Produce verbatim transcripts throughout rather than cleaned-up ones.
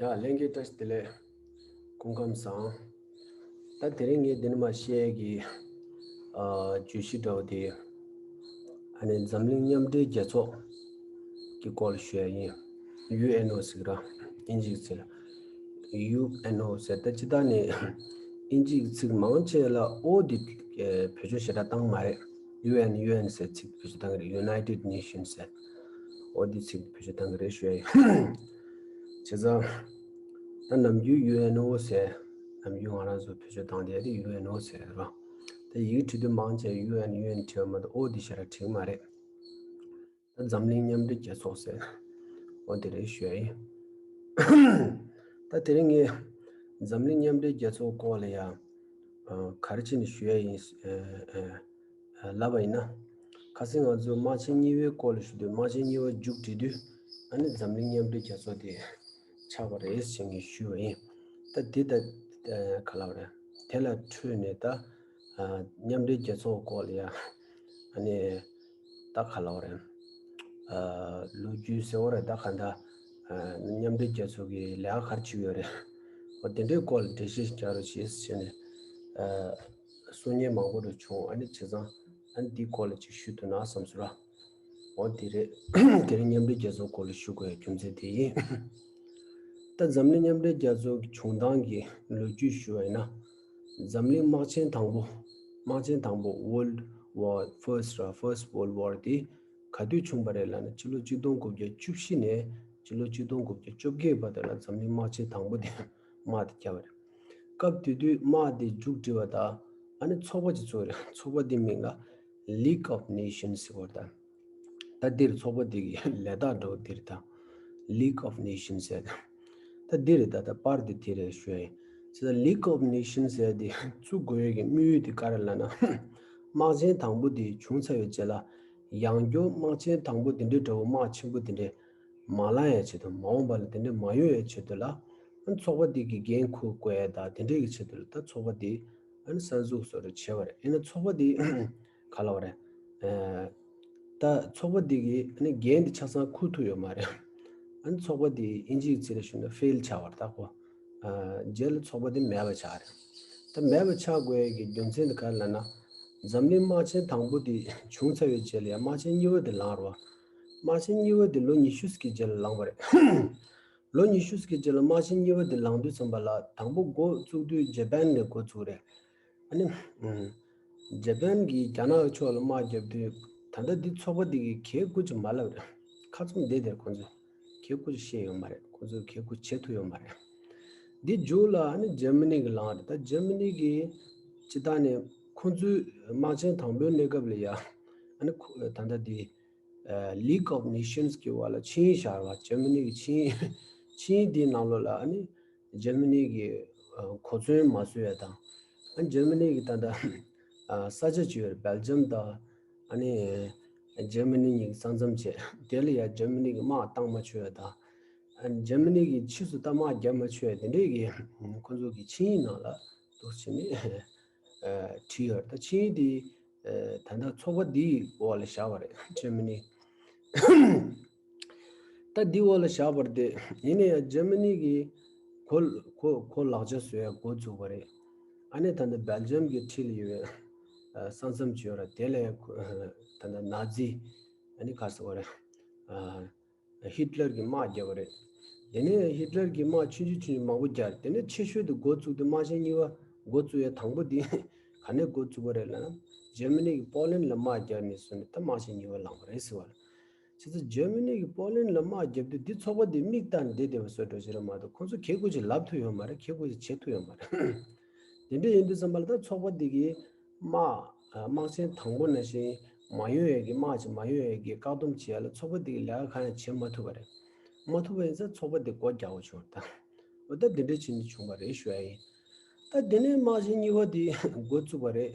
ཡ་ལྷན་རྒྱས་བཀྲ་ཤིས་བདེ་ལེགས། སྐུ་ཁམས་བཟང་། ད་དེ་རིང་ངས་འདི་ནས་མར་བཤད་ཡས་ཀྱི་ཨ་བརྗོད་གཞི་འདྲ་བོ་དེ། ཨ་ནི་འཛམ་གླིང་མཉམ་འབྲེལ་རྒྱལ་ཚོགས་ཀྱི་སྐོར་ལ་ཞུ་ཡ་ཡིན། ཡུ་ཨེན་ཨོ་ཟེར་གི་ར། དབྱིན་ཇིའི་ཚིག་ལ། ཡུ་ཨེན་ཨོ་ཟེར། ད་སྤྱིར་བཏང་ནས་དབྱིན་ཇིའི་ཚིག་མང་ཆེ་ལ་ཨོ་འདི་ཨེ་བེད་སྤྱོད་ཞེ་དྲག་བཏང་མ་རེད། ཡུ་ཨེན། ཡུ་ཨེན་ཟེར་ཚིག་བེད་སྤྱོད་བཏང་གི་རེད། United Nations ཟེར། ཨོ་འདི་ཚིག་བེད་སྤྱོད་བཏང་གི་རེད་ཞུ་ཡ་ཡིན། བྱས་ཙང་། ད་ནམ་རྒྱུན་ཡུ་ཨེན་ཨོ་ཟེར། ནམ་རྒྱུན་ང་རང་ཚོ་བེད་སྤྱོད་བཏང་བསྡད་ཡ་དེ་ཡུ་ཨེན་ཨོ་ཟེར་རེད་བ། ད་ཡི་གེ་བྲིས་དུས་མང་ཆེ་ཡུ་ཨེན། ཡུ་ཨེན་བྲིས་པ་མ་གཏོགས་ཨོ་འདི་ཞེ་དྲག་བྲིས་གི་མ་རེད། ད་འཛམ་གླིང་མཉམ་འབྲེལ་རྒྱལ་ཚོགས་ཟེར། འོ་དེ་རེད་ཞུ་ཡ་ཡིན། ད་དེ་རིང་ངས་འཛམ་གླིང་མཉམ་འབྲེལ་རྒྱལ་ཚོགས་སྐོར་ལ་ཡང་ག་རེ་བྱས་ནས་ཞུ་ཡ་ཡིན་ལབ་པ་ཡིན་ན། ཁ་སང་ང་ཚོ་དམག་ཆེན་གཉིས་པའི་སྐོར་ལ་ཞུ་དུས་དམག་ཆེན་གཉིས་པ་མཇུག་བསྒྲིལ་དུས་ཨ་ནི་འཛམ་གླིང་མཉམ་འབྲེལ་རྒྱལ་ཚོགས་དེ་ཆགས་པ་རེད་ཟེར་ངས་ཞུས་པ་ཡིན། ད་དེ་ད་ག་ལབ་རེད། དེ་ལ་འཕྲོས་ནས་ད་མཉམ་འབྲེལ་རྒྱལ་ཚོགས་སྐོར་ལ་ཡང་ཨ་ནི། ད་ག་ལབ་རེད། ལོ་རྒྱུས་ཟེར་བ་རེད། ད་ག་འདྲ། མཉམ་འབྲེལ་རྒྱལ་ཚོགས་ཀྱི་ལས་ཀ་ག་རེ་བྱེད་ཡོད་རེད། འོ་དེ་འདྲའི་སྐོར་ལ་འགྲེལ་བཤད་རྒྱག་རོགས་བྱེད་ཟེར་ནས། གསུང་མཁན་མང་པོ་རུ་བྱུང་། ཨ་ནི་བྱས་ཙང་ཨ་ནི་འདིའི་སྐོར་ལ་ཅིག་ཞུ་ཐུབ་ན་བསམ་སོང་ར། འོ་དེ་རེད། དེ་རིང་མཉམ་འབྲེལ་རྒྱལ་ཚོགས་སྐོར་ལ་ཞུ་དགོས་ཡ་རྒྱུ་མཚན་དེ་ཡིན། ད་འཛམ་གླིང་མཉམ་འབྲེལ་རྒྱལ་ཚོགས་ཀྱི་བྱུང་སྟངས་ཀྱི་ལོ་རྒྱུས་ཞུ་བ་ཡིན་ན། འཛམ་གླིང་དམག་ཆེན་དང་པོ། དམག་ཆེན་དང་པོ་World War First ར། First World War དེ་ག་དུས་བྱུང་བ་རེད་ལབ་ན། ཕྱི་ལོ་ཆིག་སྟོང་དགུ་བརྒྱ་བཅུ་བཞི་ནས་ཕྱི་ལོ་ཆིག་སྟོང་དགུ་བརྒྱ་བཅོ་བརྒྱད་བར་དུ་ལ་འཛམ་གླིང་དམག་ཆེན་དང་པོ་དེ་དམག་དེ་བརྒྱབ་པ་རེད། སྐབས་དེ་དུས་དམག་དེ་མཇུག་བསྒྲིལ་བ་དང་ཨ་ནི་ཚོགས་པ་ཅིག་བཙུགས་རེད། ཚོགས་པ་དེ་མིང་ལ་League of Nations ཟེར་བ་དང་། ད་འདིར་ཚོགས་པ་འདི་གི་ལས་རྟགས་འགྲོ་འདིར་དང་། League of Nations ཟེར། ད་འདིར་ད་ལྟ་པར་འདི་དེ་རེད་ཞུ་ཡ་ཡིན། ཟེར་ད་League of Nations ཟེར་འདི་བཙུགས་དགོས་ཡོད་ཀྱི་དམིགས་ཡུལ་འདི་ག་རེ་ལབ་ན། དམག་ཆེན་དང་པོ་འདི་བྱུང་ཚར་བའི་རྗེས་ལ་ཡང་བསྐྱར་དམག་ཆེན་དང་པོ་འདི་འདྲའི་འདྲ་བོ་དམག་ཆེན་པོ་འདི་འདྲའི་མ་ལངས་ཡ་ཆེད་དུ། མ་འོངས་པ་ལ་འདི་འདྲའི་མ་ཡོང་ཡ་ཆེད་དུ་ལ། ཨ་ནི་ཚོགས་པ་འདི་གི་འགན་འཁུར་དགོས་ཡ་དང་དེ་འདྲའི་གི་ཆེད་དུ་ལ་ད་ཚོགས་པ་འདི་ཨ་ནི་གསར་འཛུགས་བཟོ་འདྲ་བྱས་པ་རེད། ཡིན་ན་ཚོགས་པ་འདི་ག་ལབ་པ་རེད། ཨ་ད་ཚོགས་པ་འདི་གི་ཨ་ནི་འགན་འདི་ཆ་ཚང་འཁུར་ཐུབ་ཡོད་མ་རེད། ཨ་ནི་ཚོགས་པ་འདི་དབྱིན་ཇིའི་ཚིག་ལ་ཞུས་ན་ཕེལ་ཆགས་པ་རེད། ད་ཁོ་ཨ་རྗེས་ལ་ཚོགས་པ་འདི་མེད་པ་ཆགས་རེད། ད་མེད་པ་ཆགས་དགོས་ཡ་གི་རྒྱུ་མཚན་འདི་ག་རེ་ལབ་ན། འཛམ་གླིང་དམག་ཆེན་དང་པོ་འདི་བྱུང་ཚར་བའི་རྗེས་ལ་ཡང་དམག་ཆེན་གཉིས་པ་འདི་ལངས་རེད་བ། དམག་ཆེན་གཉིས་པ་འདི་ལོ་ཉི་ཤུ་ཙམ་གྱི་རྗེས་ལ་ལངས་པ་རེད། ལོ་ཉི་ཤུ་ཙམ་གྱི་རྗེས་ལ་དམག་ཆེན་གཉིས་པ་འདི་ལངས་དུས་ཙམ་པ་ལ་དང་པོ་འགོ་བཙུགས་དུས་ཇ་པན་ནས་འགོ་བཙུགས་རེད། ཨ་ནི། ཨུམ། ཇ་པན་གྱིས་རྒྱ་ནག་གི་ཕྱོགས་ལ་དམག་བརྒྱབ་དུས་ད་ལྟ་འདི་ཚོགས་པ་འདི་གིས་གལ་དགུ་ཅིག་མ་ལབ་རེད། ཁ་ཚུམ་བསྡད་དེར་ཁོང་ཚོས་གལ་དགུ་ཅིག་བཤད་ཡོད་མ་རེད། ཁོང་ཚོས་གལ་དགུ་བྱེད་ཐུབ་ཡོད་མ་རེད། འདི་མཇུག་ལ་ཨ་ནི་ཇར་མ་ནི་གིས་ལངས་རེད། ད་ཇར་མ་ནི་གིས་སྤྱིར་བཏང་ནས་ཁོང་ཚོའི་དམག་ཆེན་དང་པོའི་གནས་སྐབས་ལ་ཡ་ཨ་ནི་ཁོ་ད་ལྟ་འདི། ཨ་League of Nations གི་བར་ལ་ཆིངས་ཡིག་བཞག་རེད་བ། ཇར་མ་ནི་གི་ཆིངས་ཡིག་ཆིངས་ཡིག་འདིའི་ནང་ལོགས་ལ་ཨ་ནི་ཇར་མ་ནི་གི་ཨ་གོ་མཚོན་མ་བཟོ་ཡ་དང་། ཨ་ནི་ཇར་མ་ནི་གི་ད་ལྟ་ཨ་ས་ཆ་ཅིག་ཡོད་རེད། སྦེལ་ཇམ་དང་ཨ་ནི་ཇར་མ་ནི་གཉིས་ཀྱི་ས་མཚམས་བྱས། དེ་ལ་ཡ་ཇར་མ་ནི་གི་དམག་བཏང་མ་ཆོག་ཡ་དང་། ཨ་ནི་ཇར་མ་ནི་གི་ཕྱིས་སུ་ད་དམག་རྒྱབ་མ་ཆོག་ཡ་དེ་འདྲས་ཀྱི་ཁོང་ཚོ་གི་ཆིངས་ཡིག་ནང་ལ་འདུག་བྱས་ནས་ཨ་བྲིས་ཡོད་རེད། ད་ཆིངས་ཡིག་དེ། ཨ་ད་ལྟ་ཚོགས་པ་འདིའི་འོག་ལ་བཞག་པ་རེད། ཇར་མ་ནི། ད་འདིའི་འོག་ལ་བཞག་པ་རེད་དེ། ཡིན་ན་ཡང་ཇར་མ་ནི་གིས་ཁོ་ཁོ་ཁོ་ལག་ཆ་བཟོ་ཡ་འགོ་བཙུགས་པ་རེད། ཨ་ནི་ད་ལྟ་སྦེལ་ཇམ་གྱི་འཁྲིས་ལ་ཡོད་པའི་ཨ་ས་མཚམས་ཅིག་ཡོད་རེད། དེ་ལ་ཁོ་ད་ལྟ་ནཱ་ཛི་ཨ་ནི་ག་རེ་ཟེར་དགོས་རེད། ཨ། ཧི་ཊ་ལར་གྱིས་དམག་བརྒྱབ་པ་རེད། དེ་ནས་ཧི་ཊ་ལར་གྱིས་དམག་ཆུང་ཆུང་ཆུང་ཆུང་མང་པོ་བརྒྱབ་རེད། དེ་ནས་ཆེ་ཤོས་དེ་འགོ་བཙུགས་དུས་དམག་ཆེན་གཉིས་པ་འགོ་བཙུགས་ཡ་དང་པོ་དེ་ག་ནས་འགོ་བཙུགས་པ་རེད་ལབ་ན། འཇར་མ་ནི་གིས་པོ་ལན་ལ་དམག་བརྒྱབ་ནས་བཟུང་ནས་ད་དམག་ཆེན་གཉིས་པ་ལངས་པ་རེད་ཟེར་བ་ལ། བྱས་ཙང་འཇར་མ་ནི་གིས་པོ་ལན་ལ་དམག་བརྒྱབ་དུས་འདི་ཚོགས་པ་འདི་མིག་ལྟ་ནས་བསྡད་བསྡད་པ་བཟོ་འདྲ་ཞིག་རེད་མ་གཏོགས་ཁོང་ཚོ་གལ་དགུ་ཅིག་ལབ་ཐུབ་ཡོད་མ་རེད། གལ་དགུ་ཅིག་བྱེད་ཐུབ་ཡོད་མ་རེད། དེ་འདྲ་ཡིན་དུས་ཙམ་པ་ལ་ད་ཚོགས་པ་འདི་གིས་དམག་དམག་ཆེན་དང་པོ་ནང་བཞིན་མ་ཡོང་ཡས་ཀྱི་དམག་ཅིག་མ་ཡོང་ཡས་ཀྱི་བཀག་སྡོམ་བྱེད་ཡ་ལ་ཚོགས་པ་འདི་གིས་ལས་ཀ་གང་ཡང་བྱེད་མ་ཐུབ་པ་རེད། མ་ཐུབ་པ་ཡིན་ཙང་ཚོགས་པ་འདི་སྒོ་རྒྱག་དགོས་བྱུང་ད། འོ་ད་འདི་འདྲ་བྱས་ནས་བྱུང་བ་རེད་ཞུ་ཡ་ཡིན། ད་དེ་ནས་དམག་ཆེན་གཉིས་པ་འདི་འགོ་བཙུགས་པ་རེད།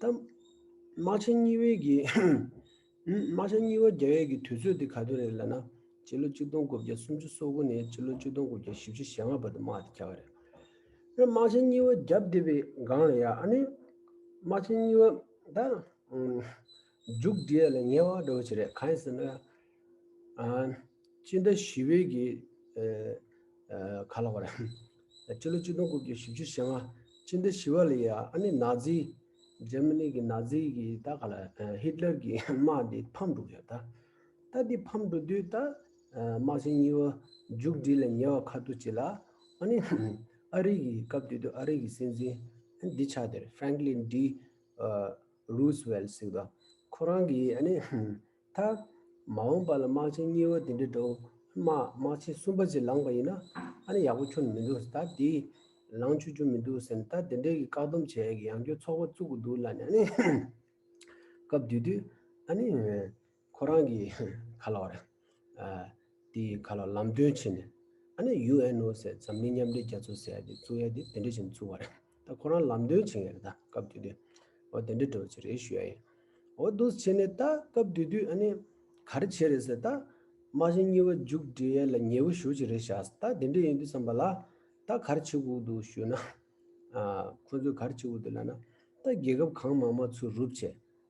ད་དམག་ཆེན་གཉིས་པའི་གི་དམག་ཆེན་གཉིས་པ་རྒྱག་ཡས་ཀྱི་དུས་ཚོད་འདི་ག་དུས་རེད་ལབ་ན། སྤྱི་ལོ་ཆིག་སྟོང་དགུ་བརྒྱ་སུམ་ཅུ་སོ་དགུ་ནས་སྤྱི་ལོ་ཆིག་སྟོང་དགུ་བརྒྱ་བཞི་བཅུ་ཞེ་ལྔ་བར་དུ་དམག་དེ་རྒྱག་པ་རེད། དམག་ཆེན་གཉིས་པ་བརྒྱབ་བསྡད་པའི་སྒང་ལ་ཡ་ཨ་ནི། དམག་ཆེན་གཉིས་པ་ད་མཇུག་སྒྲིལ་ཡ་ལ་ཉེ་བ་འདྲ་བོ་ཅིག་རེད། གང་ཡིན་ཟེར་ན། ཨ་སྤྱི་ཟླ་བཞི་པའི་གི་ཨ་ ག་ལ་བ་རེད། སྤྱི་ལོ་ཆིག་སྟོང་དགུ་བརྒྱ་བཞི་བཅུ་ཞེ་ལྔ་སྤྱི་ཟླ་བཞི་པ་ལ་ཡ་ཨ་ནི་ནཱ་ཛི་འཇར་མ་ནི་གི་ནཱ་ཛི་གི་ད་ག་ལ་ཧིཊ་ལར་གི་དམག་འདི་ཕམ་འགྲོ་གི་ཡོད་ད། ད་འདི་ཕམ་འགྲོ་དུས་ད་དམག་ཆེན་གཉིས་པ་མཇུག་སྒྲིལ་ལ་ཉེ་བ་ཁ་ཐུག་ཅིག་ལ་ཨ་ནི་ཨ་རི་གི་སྐབས་དེ་དུས་ཨ་རི་གི་སྲིད་འཛིན་འདི་ཆགས་དེ་རེད། ཧྥ་རན་ཀ་ལིན་ཌི་རུ་སི་ཝེལ་ཟེར་གི་འདུག་ཁོ་རང་གིས་ཨ་ནི་ད་མ་འོངས་པ་ལ་དམག་ཆེན་གཉིས་པ་དེ་འདྲའི་འགྲོ་དམག་དམག་ཆེན་གསུམ་པ་ཅིག་ལངས་པ་ཡིན་ན་ཨ་ནི་ཡག་པོ་ཁྱོན་མི་འདུག་ད་དེ་ལངས་ཆོག་རྒྱུ་མི་འདུག་ཟེར་ནས་ད་དེ་འདྲའི་གི་བཀག་སྡོམ་བྱེད་ཡག་གི་ཡང་བསྐྱར་ཚོགས་པ་བཙུགས་དགོས་འདུག་ལབ་ནས་ཨ་ནི་སྐབས་དེ་དུས་ཨ་ནི་ཁོ་རང་གིས་ག་ལ་བ་རེད། དེ་ག་ལ་ལམ་སྟོན་བྱས་ནས་ཨ་ནི་ཡུ་ཨེན་ཨོ་ཟེར་འཛམ་གླིང་མཉམ་འབྲེལ་རྒྱལ་ཚོགས་ཟེར་ཡ་དེ་བཙུགས་ཡ་དེ་དེ་འདྲ་བྱས་ནས་བཙུགས་པ་རེད། ད་ཁོ་རང་ལམ་སྟོན་བྱེད་ཡ་རེད། ད་སྐབས་དེ་དུས་འོ་དེ་འདྲ་འདྲ་བོ་ཅིག་རེད་ཞུ་ཡ་ཡིན། འོ་འདུག་བྱས་ནས་ད་སྐབས་དེ་དུས་ཨ་ནི་ག་རེ་བྱས་རེད་ཟེར་ད་དམག་ཆེན་གཉིས་པ་མཇུག་སྒྲིལ་ཡ་ལ་ཉེ་བོ་ཞེ་པོ་ཅིག་རེད་ཤག་ད་དེ་འདྲ་ཡིན་དུས་ཙམ་པ་ལ་ད་ག་རེ་བྱེད་དགོས་འདུག་ཞུས་ན་ཁོ་ཚོས་ག་རེ་བྱེད་དགོས་འདུག་ལབ་ན་ད་རྒྱལ་ཁབ་གང་མང་མང་ཚུར་རུབ་བྱས་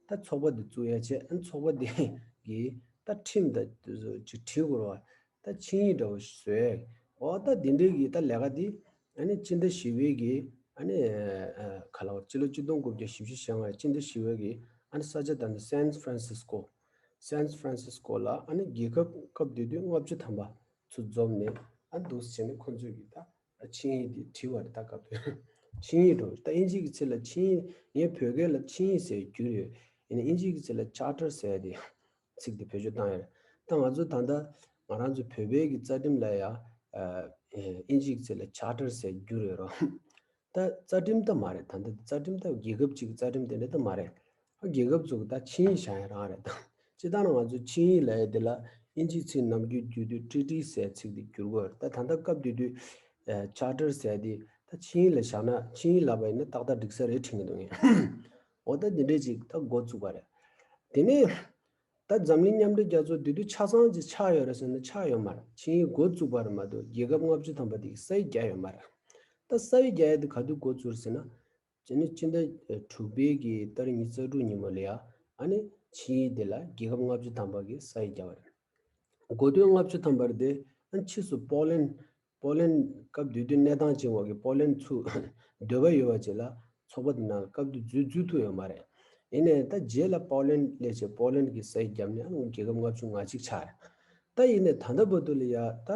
ད་ཚོགས་པ་འདི་བཙུགས་ཡ་བྱས་ཨ་ནི་ཚོགས་པ་འདི་གི་ད་ཁྲིམས་ད་ཅིག་བྲིས་དགོས་རེད་བ། ད་ཆིངས་ཡིག་འདྲ་བོ་བཟོས། འོ་ད་འདི་འདྲའི་གི་ད་ལས་ཀ་འདི་ཨ་ནི་སྤྱི་ཟླ་བཞི་པའི་གི་ཨ་ནི་ག་ལ་བ་སྤྱི་ལོ་ཆིག་སྟོང་དགུ་བརྒྱ་བཞི་བཅུ་ཞེ་ལྔ་སྤྱི་ཟླ་བཞི་པའི་གི་ཨ་ནི་ས་ཆ་ད་ནི་སན་ཧྥ་རན་སིས་ཀོ། སན་ཧྥ་རན་སིས་ཀོ་ལ་ཨ་ནི་རྒྱལ་ཁབ་སྐབས་དེ་དུས་ལྔ་བཅུ་ཐམ་པ་ཚུར་འཛོམས་ནས་ཨ་འདུག་སེ་བྱས་ནས་ཁོ་ཚོས་གི་ད་ཆིངས་ཡིག་འདི་བྲིས་པ་རེད། ད་སྐབས་དེ་ཆིངས་ཡིག་འགྲོ་ད་ཨིན་ཇི་གི་ཚིག་ལ་ཆིངས་ཡིག་ངས་བོད་སྐད་ལ་ཆིངས་ཡིག་ཟེར་བསྒྱུར་ཡོད། ཡིན་ན་ཨིན་ཇི་གི་ཚིག་ལ་ཆར་ཊར་ཟེར་ཡ་དེ། ཚིག་དེ་བེད་སྤྱོད་བཏང་ཡོད་རེད། ད་ང་ཚོ་ད་ལྟ་ང་རང་ཚོ་བོད་པའི་གི་རྩ་ཁྲིམས་ལ་ཡང་ཨིན་ཇིའི་ཚིག་ལ་ཆར་ཊར་ཟེར་བསྒྱུར་ཡོད་རོ། ད་རྩ་ཁྲིམས་ད་མ་རེད། ད་ལྟ་རྩ་ཁྲིམས་ད་རྒྱལ་ཁབ་ཅིག་གི་རྩ་ཁྲིམས་དེ་འདྲ་ད་མ་རེད། རྒྱལ་ཁབ་ཚོ་གི་ད་ཆིངས་ཡིག་བཞག་ཡ་རང་རེད་ད། སྤྱིར་བཏང་ང་ཚོ་ཆིངས་ཡིག་ལབ་ཡ་དེ་ལ་ཨིན་ཇིའི་ཚིག་ནམ་རྒྱུན་བསྒྱུར་དུས་ཊི་ཊི་ཟེར་ཚིག་དེ་བསྒྱུར་གི་ཡོད་རེད། ད་ད་ལྟ་སྐབས་དེ་དུས་ཆར་ཊར་ཟེར་ཡ་དེ་ད་ཆིངས་ཡིག་ལ་བཞག་ན་ཆིངས་ཡིག་ལབ་པ་ཡིན་ན་ཏག་ཏག་འགྲིག་ས་རེད་དྲན་གི་འདུག་ངས། འོ་ད་འདི་འདྲས་ཅིག་ད་འགོ་བཙུགས་པ་རེད། དེ་ནས་ད་འཛམ་གླིང་མཉམ་འབྲེལ་རྒྱལ་ཚོགས་དེ་དུས་ཆ་ཚང་ཅིག་ཆགས་ཡོད་རེད་ཟེར་ན་ཆགས་ཡོད་མ་རེད། ཆིངས་ཡིག་འགོ་བཙུགས་པ་རེད་མ་གཏོགས་རྒྱལ་ཁབ་ལྔ་བཅུ་ཐམ་པ་དེ་གི་ས་ཡིག་བརྒྱབ་ཡོད་མ་རེད། ད་ས་ཡིག་བརྒྱབ་ཡ་དེ་ག་དུས་འགོ་བཙུགས་རེད་ཟེར་ན། དེ་ནས་སྤྱི་ཟླ་དྲུག་པའི་གི་ཏ་རིག་ཉི་ཤུ་རྩ་དྲུག་ཉིན་མོ་ལ་ཡ་ཨ་ནི་ཆིངས་ཡིག་དེ་ལ་རྒྱལ་ཁབ་ལྔ་བཅུ་ཐམ་པ་གི་ས་ཡིག་བརྒྱབ་པ་རེད། འགོ་སྟོད་ལྔ་བཅུ་ཐམ་པ་རེད་དེ་ཨ་ནི་ཕྱིས་སུ་པོ་ལན། པོ་ལན་སྐབས་དེ་དུས་གནས་སྟངས་ཅིག་འོག་གི་པོ་ལན་ཚུར་འདོད་པ་ཡོད་པ་ཅིག་ལ་ཚོགས་པ་དེ་ནང་ལ་སྐབས་དེ་འཛུལ་འཛུལ་ཐུབ་ཡོད་མ་རེད། ཡིན་ནའི་ད་རྗེས་ལ་པོ་ལན་སླེབས་བྱས་པོ་ལན་གྱི་ས་ཡིག་བརྒྱབ་ནས་ཨ་ནི་རྒྱལ་ཁབ་ལྔ་བཅུ་ང་གཅིག་ཆགས་རེད། ད་ཡིན་ནའི་ད་ལྟ་བར་དུ་ལ་ཡ་ད་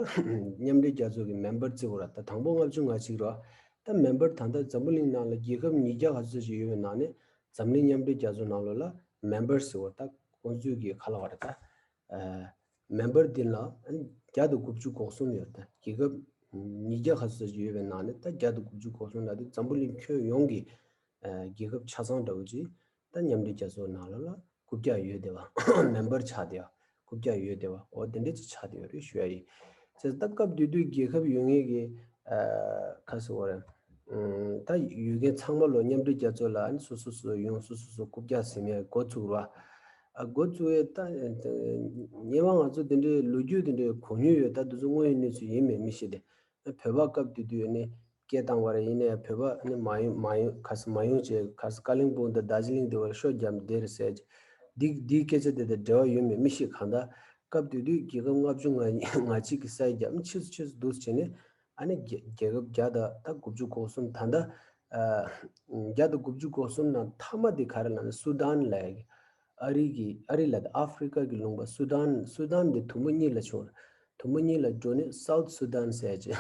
མཉམ་འབྲེལ་རྒྱལ་ཚོགས་ཀྱི་མེམ་བར་བརྩི་དགོས་ར། ད་དང་པོ་ལྔ་བཅུ་ང་གཅིག་ར། ད་མེམ་བར་ད་ལྟ་འཛམ་བུ་གླིང་ནང་ལ་རྒྱལ་ཁབ་ཉིས་བརྒྱ་ག་ཚོད་ཅིག་ཡོད་པའི་ནང་ནས་འཛམ་གླིང་མཉམ་འབྲེལ་རྒྱལ་ཚོགས་ནང་ལོགས་ལ་མེམ་བར་ཟེར་བ་ད་ཁོང་ཚོས་ཀྱི་ག་ལ་བ་རེད་ད། མེམ་བར་འདི་ལ་བརྒྱ་དང་དགུ་བཅུ་གོ་གསུམ་ཡོད་རེད། རྒྱལ་ཁབ་ཉིས་བརྒྱ་ཁ་ཤས་ཡོད་པའི་ནང་ནས་ད་བརྒྱ་དང་དགུ་བཅུ་གོ་གསུམ་ལ་དེ་འཛམ་བུ་གླིང་ཁྱོན་ཡོངས་ཀྱི་རྒྱལ་ཁབ་ཆ་ཚང་འདྲ་བོ་ཅིག་ད་མཉམ་འབྲེལ་རྒྱལ་ཚོགས་ནང་ལོགས་ལ་རྐུབ་བཀྱག་ཡོད་བསྡད་པ། མེམ་བར་ཆགས་བསྡད་པ། རྐུབ་བཀྱག་ཡོད་བསྡད་པ། འོ་དེ་འདྲ་ཅིག་ཆགས་བསྡད་ཡོད་རེད་ཞུ་ཡ་ཡིན། བྱས་ཙང་ད་སྐབས་དེ་དུས་རྒྱལ་ཁབ་ཡོད་མཁན་གྱི་ཁ་ཟེར་བ་རེད། ད་ཡོད་མཁན་ཚང་མ་ལོ་མཉམ་འབྲེལ་རྒྱལ་ཚོགས་ལ་ཨ་ནི་སོ་སོ་སོ་ཡོང་སོ་སོ་སོ་རྐུབ་བཀྱག་ཟིན་ཡ་འགོ་ཚུགས་ར། ཨ་འགོ་བཙུགས་ཡས་ད་སྔོན་མ་ང་ཚོ་དེ་འདྲའི་ལོ་རྒྱུས་དེ་འདྲའི་གོ་མྱོང་ཡོད། ད་དེ་ཚོ་དངོས་ཡོད་གནས་ཚུལ་ཡིན་མེད་མི་ཤེས་ཏེ། བོད་པ་སྐབས་དེ་དུས་ནི་སྐད་བཏང་བ་རེད། ཡིན་ནའི་བོད་པ་ནི་མ་ཡོང་མ་ཡོང་ག་ས་མ་ཡོང་བྱས་ག་ས་ཀ་ལིང་སྦུག་དང་དར་ཇི་ལིང་དེ་བར་ཤོ་བརྒྱབ་ནས་བསྡད་རེད་ཟེར་གྱི། འདི་འདིའི་སྐད་ཆ་དེ་དང་འབྲེལ་བ་ཡོད་མེད་མི་ཤེས། གང་ལྟར་སྐབས་དེ་དུས་རྒྱལ་ཁབ་ལྔ་བཅུ་ང་གཅིག་གི་ས་ཡིག་བརྒྱབ་ནས་ཕྱིས་སུ་ཕྱིས་སུ་འདུག་བྱས་ནས་ཨ་ནི་རྒྱལ་རྒྱལ་ཁབ་བརྒྱ་དང་ད་དགུ་བཅུ་གོ་གསུམ་ད་ལྟ་བརྒྱ་དང་དགུ་བཅུ་གོ་གསུམ་ནང་མཐའ་མ་དེ་ག་རེ་ལབ་ན་སུ་དཱན་ལབ་ཡ་གི། ཨ་རི་གི་ཨ་རི་ལ་ཨ་ཧྥི་རི་ཀ་གི་ལུང་པ་སུ་དཱན། སུ་དཱན་འདི་དུམ་བུ་གཉིས་ལ་བྱུང་། དུམ་བུ་གཉིས་ལ་འགྲོ་ནས་སའུ་ཐི་སུ་དཱན་ཟེར་ཅིག་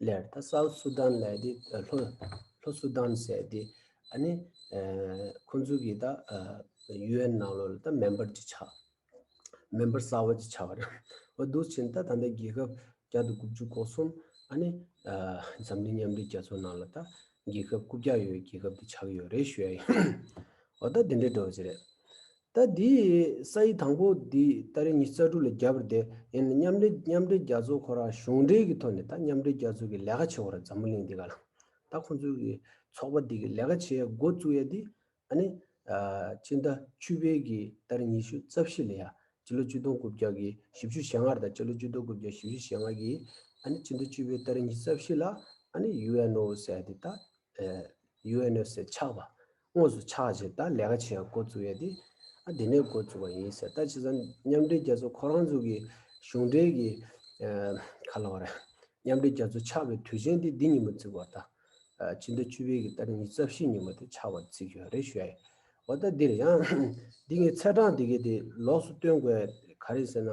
ལབ། ད་སའུ་ཐི་སུ་དཱན་ལབ་དེ་ལྷོ་ལྷོ་སུ་དཱན་ཟེར་དེ་ཨ་ནི་ཁོང་ཚོ་གི་ད་ཡུ་ཨེན་ནང་ལོགས་ལ་ད་མེམ་བར་ཅིག་ཆགས། མེམ་བར་གསར་པ་ཅིག་ཆགས་པ་རེད། འོ་འདུག་ཕྱིན་ད་ད་ལྟ་རྒྱལ་ཁབ་བརྒྱ་དང་དགུ་བཅུ་གོ་གསུམ་ཨ་ནི་འཛམ་གླིང་མཉམ་འབྲེལ་རྒྱལ་ཚོགས་ནང་ལ་ད་རྒྱལ་ཁབ་རྐུབ་བཀྱག་ཡོད་རྒྱལ་ཁབ་དེ་ཆགས་ཀྱི་ཡོད་རེད་ཞུ་ཡ་ཡིན། འོ་ད་འདི་འདྲའི་འགྲོ་བ་ཅིག་རེད། ད་འདི་ས་ཡིག་དང་པོ་འདི་ཏ་རིག་ཉི་ཤུ་རྩ་དྲུག་ལ་བརྒྱབ་པ་རེད་དེ། ཡིན་ན་མཉམ་འབྲེལ་མཉམ་འབྲེལ་རྒྱལ་ཚོགས་ཁོ་རང་གཞུང་འབྲེལ་གྱི་ཐོག་ནས་ད་མཉམ་འབྲེལ་རྒྱལ་ཚོགས་ཀྱི་ལས་ཀ་བྱེད་དགོས་རེད། འཛམ་བུ་གླིང་འདི་ག་ལ་ད་ཁོང་ཚོའི་གི་ཚོགས་པ་འདི་གི་ལས་ཀ་བྱེད་ཡ་འགོ་བཙུགས་ཡ་འདི་ཨ་ནི་སྤྱི་ཟླ་བཅུ་པའི་གི་ཏ་རིག་ཉི་ཤུ་རྩ་བཞི་ལ་ཡ་སྤྱི་ལོ་ཆིག་སྟོང་དགུ་བརྒྱ་གི་བཞི་བཅུ་ཞེ་ལྔ་རེད། ད་སྤྱི་ལོ་ཆིག་སྟོང་དགུ་བརྒྱ་བཞི་བཅུ་ཞེ་ལྔ་གི་ཨ་ནི་སྤྱི་ཟླ་བཅུ་པའི་ཏ་རིག་ཉི་ཤུ་རྩ་བཞི་ལ་ཨ་ནི་ཡུ་ཨེན་ཨོ་ཟེར་ཡ་འདི་ད། ཡུ་ཨེན་ཨོ་ཟེར་ཆགས་པ། དངོས་སུ་ཆགས་བྱས་ད་ལས་ཀ་བྱེད་ཡ་འགོ་བཙུགས་ཡ་དེ་ཨ་དེ་ནས་འགོ་བཙུགས་པ་ཡིན་ཟེར། ད་བྱས་ཙང་མཉམ་འབྲེལ་རྒྱལ་ཚོགས་ཁོ་རང་ཚོ་གི་གཞུང་འབྲེལ་གྱི་ག་ལ་བ་རེད། མཉམ་འབྲེལ་རྒྱལ་ཚོགས་ཆགས་པའི་དུས་ཆེན་དེ་འདི་ཉིན་མོ་བརྩི་བ་དང་། ཕྱི་ཟླ་བཅུ་པའི་གི་ཏ་རིག་ཉི་ཤུ་རྩ་བཞི་ཉིན་མོ་དེ་ཆགས་པར་བརྩི་གི་ཡོད་རེད་ཞུ་ཡ་ཡིན། འོ་ད་འདིར་ཡང་འདི་ངའི་ཚེས་གྲངས་འདི་གའི་དེ་ལོགས་སུ་སྟོན་དགོས་ཡ་ག་རེ་ཟེར་ན།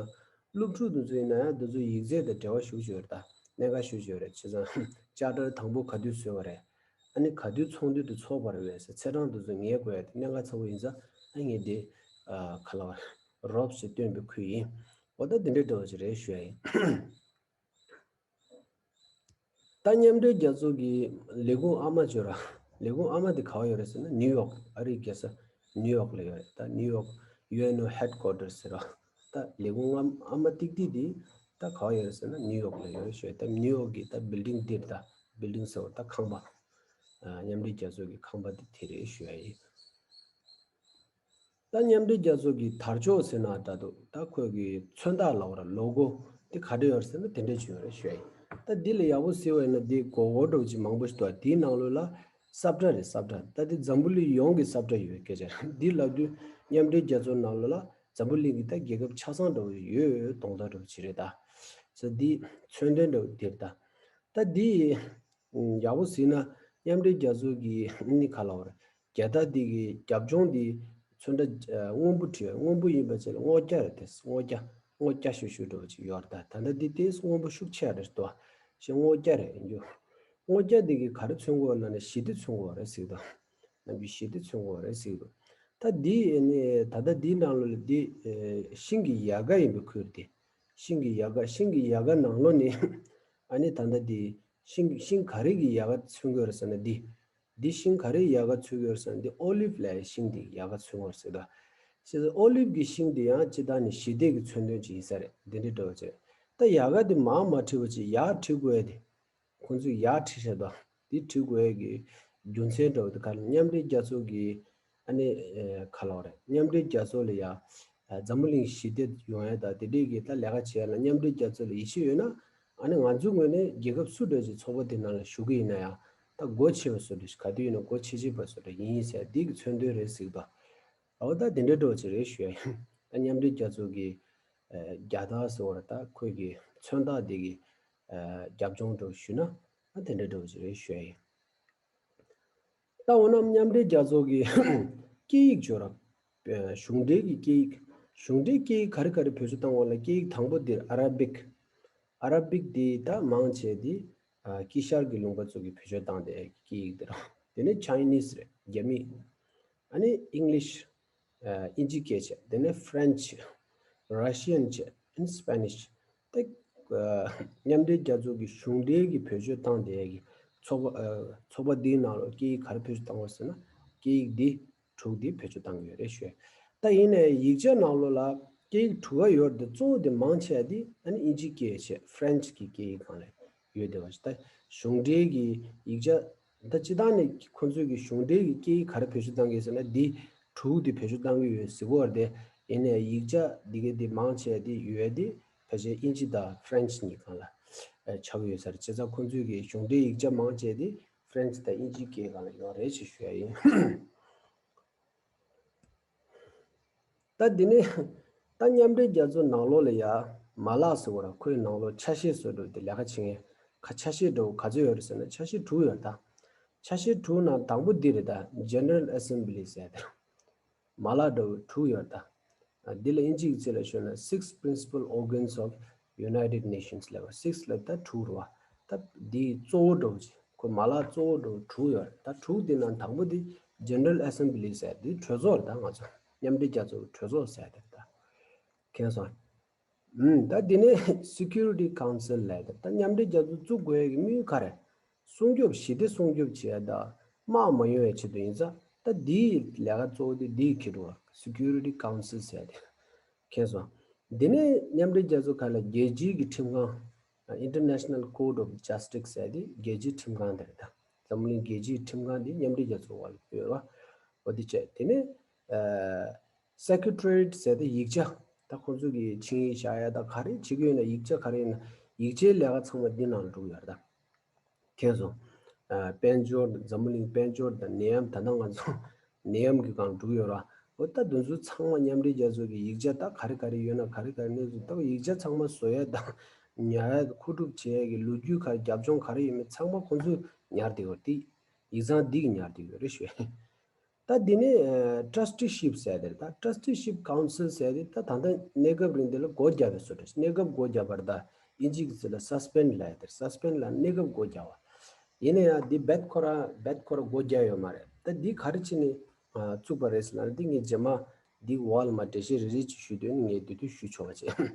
སློབ་ཕྲུག་དེ་ཚོ་ཡིན་ན་ཡང་དེ་ཚོ་ཡིག་ཚད་དང་འབྲེལ་བ་ཞུ་བྱས་ཡོད་རེད་ད། གནད་འགག་ཞུ་བྱས་ཡོད་རེད། བྱས་ཙང་བཅར་དྲ་དང་པོ་ག་དུས་བཟོས་པ་རེད། ཨ་ནི་ག་དུས་ཚོགས་འདུ་དེ་ཚོགས་པ་རེད་ཟེར། ཚེས་གྲངས་དེ་ཚོ་ངེས་དགོས་ཡ་དེ་གནད་འགག་ཚ་པོ་ཡིན་ཙང་ཨ་ངས་དེ་ག་ལ་བ་རོབ་ཞིག་སྟོན་པའི་ཁུལ་ཡིན། འོ་ད་དེ་འདྲའི་འདྲ་བོ་ཞིག་རེད་ཞུ་ཡ་ཡིན། ད་མཉམ་འབྲེལ་རྒྱལ་ཚོགས་ཀྱི་ལས་ཁུངས་ཨ་མ་ཅོ་ར། ལས་ཁུངས་ཨ་མ་དེ་ག་བ་ཡོད་རེད་ཟེར་ན་ནིའུ་ཡོག་ཨ་རིའི་རྒྱལ་ས་ནིའུ་ཡོག་ལ་ཡོད་རེད། ད་ནིའུ་ཡོག་ཡུ་ཨེན་ཨོ་ཧེད་ཀོ་ཊར་ཟེར་ར། ད་ལས་ཁུངས་ཨ་ཨ་མ་ཏིག་ཏིག་དེ་ད་ག་བ་ཡོད་རེད་ཟེར་ན་ནིའུ་ཡོག་ལ་ཡོད་རེད་ཞུ། ད་ནིའུ་ཡོག་གི་ད་བིལ་ཌིང་འདིར་ད་བིལ་ཌིང་ཟེར་བ་ད་ཁང་པ། མཉམ་འབྲེལ་རྒྱལ་ཚོགས་ཀྱི་ཁང་པ་དེ་དེ་རེད་ཞུ་ཡ་ཡིན། ད་མཉམ་འབྲེལ་རྒྱལ་ཚོགས་ཀྱི་དར་ལྕོག་ཟེར་ན་འདྲ་འདུག་ད་ཁོས་ཀྱི་མཚོན་རྟགས་ལབ་ར་ལོ་གོ་དེ་ག་འདྲ་ཡོད་ཟེར་ན་དེ་འདྲ་ཅིག་ཡོད་རེད་ཞུ་ཡ་ཡིན། ད་འདི་ལ་ཡག་པོ་གཟིགས་པ་ཡིན་ན་འདི་མགོ་སྐོར་འདྲ་བོ་ཅིག་མང་པོ་ཞིག་འདུག་དེའི་ནང་ལོགས་ལ་ས་བཀྲ་རེད། ས་བཀྲ་ད་འདི་འཛམ་བུ་གླིང་ཡོངས་ཀྱི་ས་བཀྲ་ཡོད་པའི་སྐད་ཆ་རེད། འདི་ལབ་དུས་མཉམ་འབྲེལ་རྒྱལ་ཚོགས་ནང་ལོགས་ལ་འཛམ་བུ་གླིང་གི་ད་རྒྱལ་ཁབ་ཆ་ཚང་འདྲ་བོ་ཡོད་གདོང་ཐག་འདྲ་བོ་ཅིག་རེད་ད། ས་འདི་མཚོན་དོན་འདྲ་བོ་འདིར་ད། ད་འདི་ཡག་པོ་གཟིགས་ན་མཉམ་འབྲེལ་རྒྱལ་ཚོགས་ཀྱི་ནི་ག་ལ་བར་རྒྱལ་དར་འདི་གི་རྒྱབ་ལྗོངས་འདི་ཚོན་ཁྲ་སྔོན་པོ་བྲིས། སྔོན་པོ་ཡིན་པ་བྱས་ལ་སྔོ་སྐྱ་རེད་དེ། སྔོ་སྐྱ་སྔོ་སྐྱ་ཤུ་ཤུ་འདྲ་བོ་ཅིག་ཡོད་རེད་ད། ད་ལྟ་འདི་དེ་སྔོན་པོ་ཤུགས་ཆེ་རེད་དོ། ཞེ་སྔོ་སྐྱ་རེད་ཡིན་རྒྱུ། སྔོ་སྐྱ་འདི་གི་ག་རེ་མཚོན་གོ་ལབ་ན་ཞི་བདེ་མཚོན་གོ་རེད་ཟེར་དོ། ནམ་རྒྱུན་ཞི་བདེ་མཚོན་གོ་རེད་ཟེར་དོ། ད་འདི་ནི་ད་ལྟ་འདིའི་ནང་ལོགས་ལ་འདི་ཤིང་གི་ཡལ་ག་ཡིན་པའི་ཁུལ་དེ། ཤིང་གི་ཡལ་ག་ཤིང་གི་ཡལ་ག་ནང་ལོགས་ནི་ཨ་ནི་ད་ལྟ་འདི་ཤིང་ཤིང་ག་རེ་གི་ཡལ་ག་མཚོན་གོ་རེད་ཟེར་ན་འདི། འདི་ཤིང་ག་རེ་ཡལ་ག་མཚོན་གོ་རེད་ཟེར་ན་འདི་ཨོ་ལིབ་ལབ་ཡ་ཤིང་འདི་ཡལ་ག་མཚོན་གོ་རེད་ཟེར་ད། ཞེས་ཨོ་ལིབ་གི་ཤིང་འདི་ཡང་སྤྱི་བཏང་ནི་ཞི་བདེ་གི་མཚོན་དོན་ཅིག་ཡིན་ས་རེད། འདི་འདྲའི་འདྲ་བོ་ཅིག་ད་ཡལ་ག་འདི་མར་མ་བྲིས་པ་ཅིག་ཡར་བྲིས་དགོས་ཡ་དེ། ཁོང་ཚོས་ཡར་བྲིས་བཞག་དོ། འདི་བྲིས་དགོས་ཡ་གི་རྒྱུ་མཚན་འདྲ་བོ་དེ་ག་ལ་མཉམ་འབྲེལ་རྒྱལ་ཚོགས་ཀྱི་ཨ་ནི་ག་ལ་བ་རེད། མཉམ་འབྲེལ་རྒྱལ་ཚོགས་ལ་ཡ་འཛམ་བུ་གླིང་ཞི་བདེ་ཡོང་ཡ་ད་དེ་འདྲའི་གི་ད་ལས་ཀ་བྱེད་ཡ་ལ་མཉམ་འབྲེལ་རྒྱལ་ཚོགས་ལ་ཡིད་ཆེས་ཡོད་ན། ཨ་ནི་ང་ཚོའི་ངོས་ནས་རྒྱལ་ཁབ་སུ་འདྲ་ཞིག་ཚོགས་པ་དེ་ནང་ལ་ཞུགས་ཀྱི་ཡིན་ན་ཡང་ད་སྒོ་ཕྱེ་བ་བཟོ་འདྲ་ཞིག་ག་དུས་ཡིན་ན་སྒོ་ཕྱེ་ཕྱེ་བ་བཟོ་འདྲ་ཡིན་ཟེར་འདི་གི་མཚོན་དོན་རེད་ཟེར་གི་འདུག་འོ་ད་དེ་འདྲའི་འདྲ་བོ་ཅིག་རེད་ཞུ་ཡ་ཡིན། ད་མཉམ་འབྲེལ་རྒྱལ་ཚོགས་ཀྱི་རྒྱལ་དར་ཟེར་བ་རེད། ད་ཁོས་ཀྱི་མཚོན་རྟགས་དེ་གི་རྒྱབ་ལྗོངས་འདྲ་བོ་ཞུས་ན་ད་དེ་འདྲའི་འདྲ་བོ་ཅིག་རེད་ཞུ་ཡ་ཡིན། ད་འོ་ན་མཉམ་འབྲེལ་རྒྱལ་ཚོགས་ཀྱི་སྐད་ཡིག་ཅོ་ར། གཞུང་འབྲེལ་གྱི་སྐད་ཡིག་གཞུང་འབྲེལ་སྐད་ཡིག་ག་རེ་ག་རེ་བེད་སྤྱོད་བཏང་བ་ལ་སྐད་ཡིག་དང་པོ་འདིར་ཨ་ར་བིག་ཨ་ར་བིག་འདི་ད་མང་ཆེ་འདི་དཀྱིལ་ཤར་གྱི་ལུང་པ་ཚོ་གི་བེད་སྤྱོད་བཏང་སྟེ་སྐད་ཡིག་འདི་ར། དེ་ནས་ཆའི་ནིས་རེད། རྒྱ་མི། ཨ་ནི་ཨིང་ལིཤ། དབྱིན་ཇི་སྐད་བྱས། དེ་ནས་ཧྥ་རན་ཆི། ར་ཤི་ཡན་བྱས། ཨ་ནི་སི་པེ་ནིཤ། ད་མཉམ་འབྲེལ་རྒྱལ་ཚོགས་ཀྱི་གཞུང་འབྲེལ་གྱི་བེད་སྤྱོད་བཏང་བསྡད་ཀྱི་ཚོགས་པ་ཚོགས་པ་འདིའི་ནང་ལ་སྐད་ཡིག་ག་རེ་བེད་སྤྱོད་བཏང་བ་ཟེར་ན་སྐད་ཡིག་འདི་དྲུག་འདི་བེད་སྤྱོད་བཏང་གི་ཡོད་རེད་ཞུ། ད་ཡིན་ནའི་ཡིག་ཆ་ནང་ལོགས་ལ་སྐད་ཡིག་དྲུག་ག་ཡོད་དེ་གཙོ་བོ་དེ་མང་ཆེ་བ་དེ་ཨ་ནི་དབྱིན་ཇིའི་སྐད་བྱས་ཧྥ་རན་ཆི་གི་སྐད་ཡིག་སྒང་ལ་ཡོད་བསྡད་པ་ཞིག་ད་གཞུང་འབྲེལ་གྱི་ཡིག་ཆ་ད་སྤྱི་བཏང་ནས་ཁོང་ཚོའི་གི་གཞུང་འབྲེལ་གྱི་སྐད་ཡིག་ག་རེ་བེད་སྤྱོད་བཏང་གི་ཟེར་ན་འདི་དྲུག་འདི་བེད་སྤྱོད་བཏང་གི་ཡོད་ཟེར་གོ་བ་རེད་དེ། ཡིན་ནའི་ཡིག་ཆ་འདི་གའི་འདི་མང་ཆེ་བ་དེ་ཡོད་དེ་ཕལ་ཆེར་དབྱིན་ཇི་དང་ཧྥ་རན་ཆི་གཉིས་སྒང་ལ་ཆགས་ཀྱི་ཡོད་ས་རེད། བྱས་ཙང་ཁོང་ཚོའི་གི་གཞུང་འབྲེལ་ཡིག་ཆ་མང་ཆེ་དེ་ཧྥ་རན་ཆི་དང་དབྱིན་ཇིའི་སྐད་སྒང་ལ་ཡོད་རེད་ཅེས་ཞུ་ཡ་ཡིན། ད་འདི་ནས་ད་མཉམ་འབྲེལ་རྒྱལ་ཚོགས་ནང་ལོགས་ལ་ཡ་མ་ལག་ཟེར་བ་ར་ཁོའི་ནང་ལོགས་ཆ་ཤས་བཟོ་འདྲ་དེ་ལས་ཀ་བྱེད་མཁན་ཁ་ཆ་ཤས་འདྲ་བོ་ག་ཚོད་ཡོད་རེད་ཟེར་ན་ཆ་ཤས་དྲུག་ཡོད་རེད་ད། ཆ་ཤས་དྲུག་ནང་དང་པོ་འདི་རེད་ད། General Assembly ཟེར་དེ་མ་ལག་འདྲ་བོ་དྲུག་ཡོད་རེད་ད། འདི་ལ་དབྱིན་ཇིའི་ཚིག་ལ་ཤོད་ན་Six Principal Organs of United Nations ལབ་པ། Six ལབ་ད་དྲུག་རེད་བ། ད་འདི་གཙོ་བོ་འདྲ་བོ་ཅིག་ཁོ་མ་ལག་གཙོ་བོ་འདྲ་བོ་དྲུག་ཡོད་རེད། ད་དྲུག་འདི་ནང་དང་པོ་འདི་General Assembly ཟེར་འདི་གྲོས་ཚོགས་རེད་ད། ང་ཚོ་མཉམ་འབྲེལ་རྒྱལ་ཚོགས་གྲོས་ཚོགས་ཟེར་དེ་རེད་ད། མཁྱེན་སོང་། ཨུམ། ད་འདི་ནས་Security Council ལབ་ཡ་དེ་ད་མཉམ་འབྲེལ་རྒྱལ་ཚོགས་བཙུགས་དགོས་ཡ་གི་དམིགས་ཡུལ་ག་རེ། སྲུང་སྐྱོབ་ཞི་བདེ་སྲུང་སྐྱོབ་བྱེད་ཡ་དང་དམག་མ་ཡོང་ཡ་ཆེད་དུ་ཡིན་ཙང་ད་འདིའི་ལས་ཀ་གཙོ་བོ་དེ་འདིའི་ཁྱེར་འགྲོ་བ་Security Council ཟེར་ཡ་དེ། མཁྱེན་སོང་། འདི་ནས་མཉམ་འབྲེལ་རྒྱལ་ཚོགས་ཁག་ལ་རྒྱལ་སྤྱིའི་གི་ཁྲིམས་ཁང་། International Court of Justice ཟེར་ཡ་དེ་རྒྱལ་སྤྱིའི་ཁྲིམས་ཁང་དེ་རེད་ད། འཛམ་གླིང་རྒྱལ་སྤྱིའི་ཁྲིམས་ཁང་དེ་མཉམ་འབྲེལ་རྒྱལ་ཚོགས་བར་ལ་ཡོད་རེད་བ། འོ་དེ་བྱས་དེ་ནས། Secretariat ཟེར་ཏེ་ཡིག་ཆ། ད་ཁོང་ཚོ་གི་ཆིངས་ཡིག་བཞག་ཡ་ད་ག་རེ་བྱེད་ཀྱི་ཡོད་ན་ཡིག་ཆ་ག་རེ་ཡིན་ན་ཡིག་ཆའི་ལས་ཀ་ཚང་མ་འདི་ནང་འགྲོ་གི་ཡོད་རེད་ད། མཁྱེན་སོང་། དཔལ་འབྱོར་དང་འཛམ་བུ་གླིང་དཔལ་འབྱོར་དང་ནད་ཡམས་ད་ལྟ་ང་ཚོ་ནད་ཡམས་ཀྱི་སྒང་འགྲོ་གི་ཡོད་རེད། འོ་ད་དེ་ཚོ་ཚང་མ་མཉམ་འབྲེལ་རྒྱལ་ཚོགས་ཀྱི་ཡིག་ཆ་ད་ག་རེ་ག་རེ་ཡོད་ན་ག་རེ་ག་རེ་གནས་ཚུལ་ད་ཡིག་ཆ་ཚང་མ་བཟོ་ཡ་དང་ ཉར་ཡ་མཁོ་སྒྲུབ་བྱེད་ཡ་གི་ལོ་རྒྱུས་ག་རེ་རྒྱབ་ལྗོངས་ག་རེ་ཡོད་མེད་ཚང་མ་ཁོང་ཚོས་ཉར་བསྡད་ཡོད་རེད། དེ་ཡིག་ཚང་འདི་གིས་ཉར་བསྡད་ཡོད་རེད་ཞུ། ད་འདི་ནས་ཨ་ཊྲ་སི་ཊི་ཤིབ་ཟེར་དེ་རེད། ད་ཊྲ་སི་ཊི་ཤིབ་ཀའུན་སིལ་ཟེར་དེ་ད་ད་ལྟ་གནས་སྐབས་རིང་འདི་ལ་སྒོ་བརྒྱབ་པའི་བཟོ་འདྲ། གནས་སྐབས་སྒོ་བརྒྱབ་པ་རེད། ད་དབྱིན་ཇི་གི་ཚིག་ལ་སཱ་སི་པེན་ཌི་ལབ་ཡ་དེ་རེད། སཱ་སི་པེན་ཌི་ལབ་གནས་སྐབས་སྒོ་བརྒྱབ་པ། ཡིན་ན་ཡང་འདི་རྦད་ཁོ་རང་རྦད་ཁོ་རང་སྒོ་བརྒྱབ་ཡོད་མ་རེད། ད་འདི་ག་རེ་བྱས་ནས་ཨ་བཙུགས་པ་རེད་ཟེར་ན། འདི་ངས་རྗེས་མ་འདི་འོག་ལ་མར་འགྲེལ་བཤད་རེ་རེ་ཅིག་ཞུ་དུས་ངས་འདི་དུས་ཞུ་ཆོག་པ་བྱས།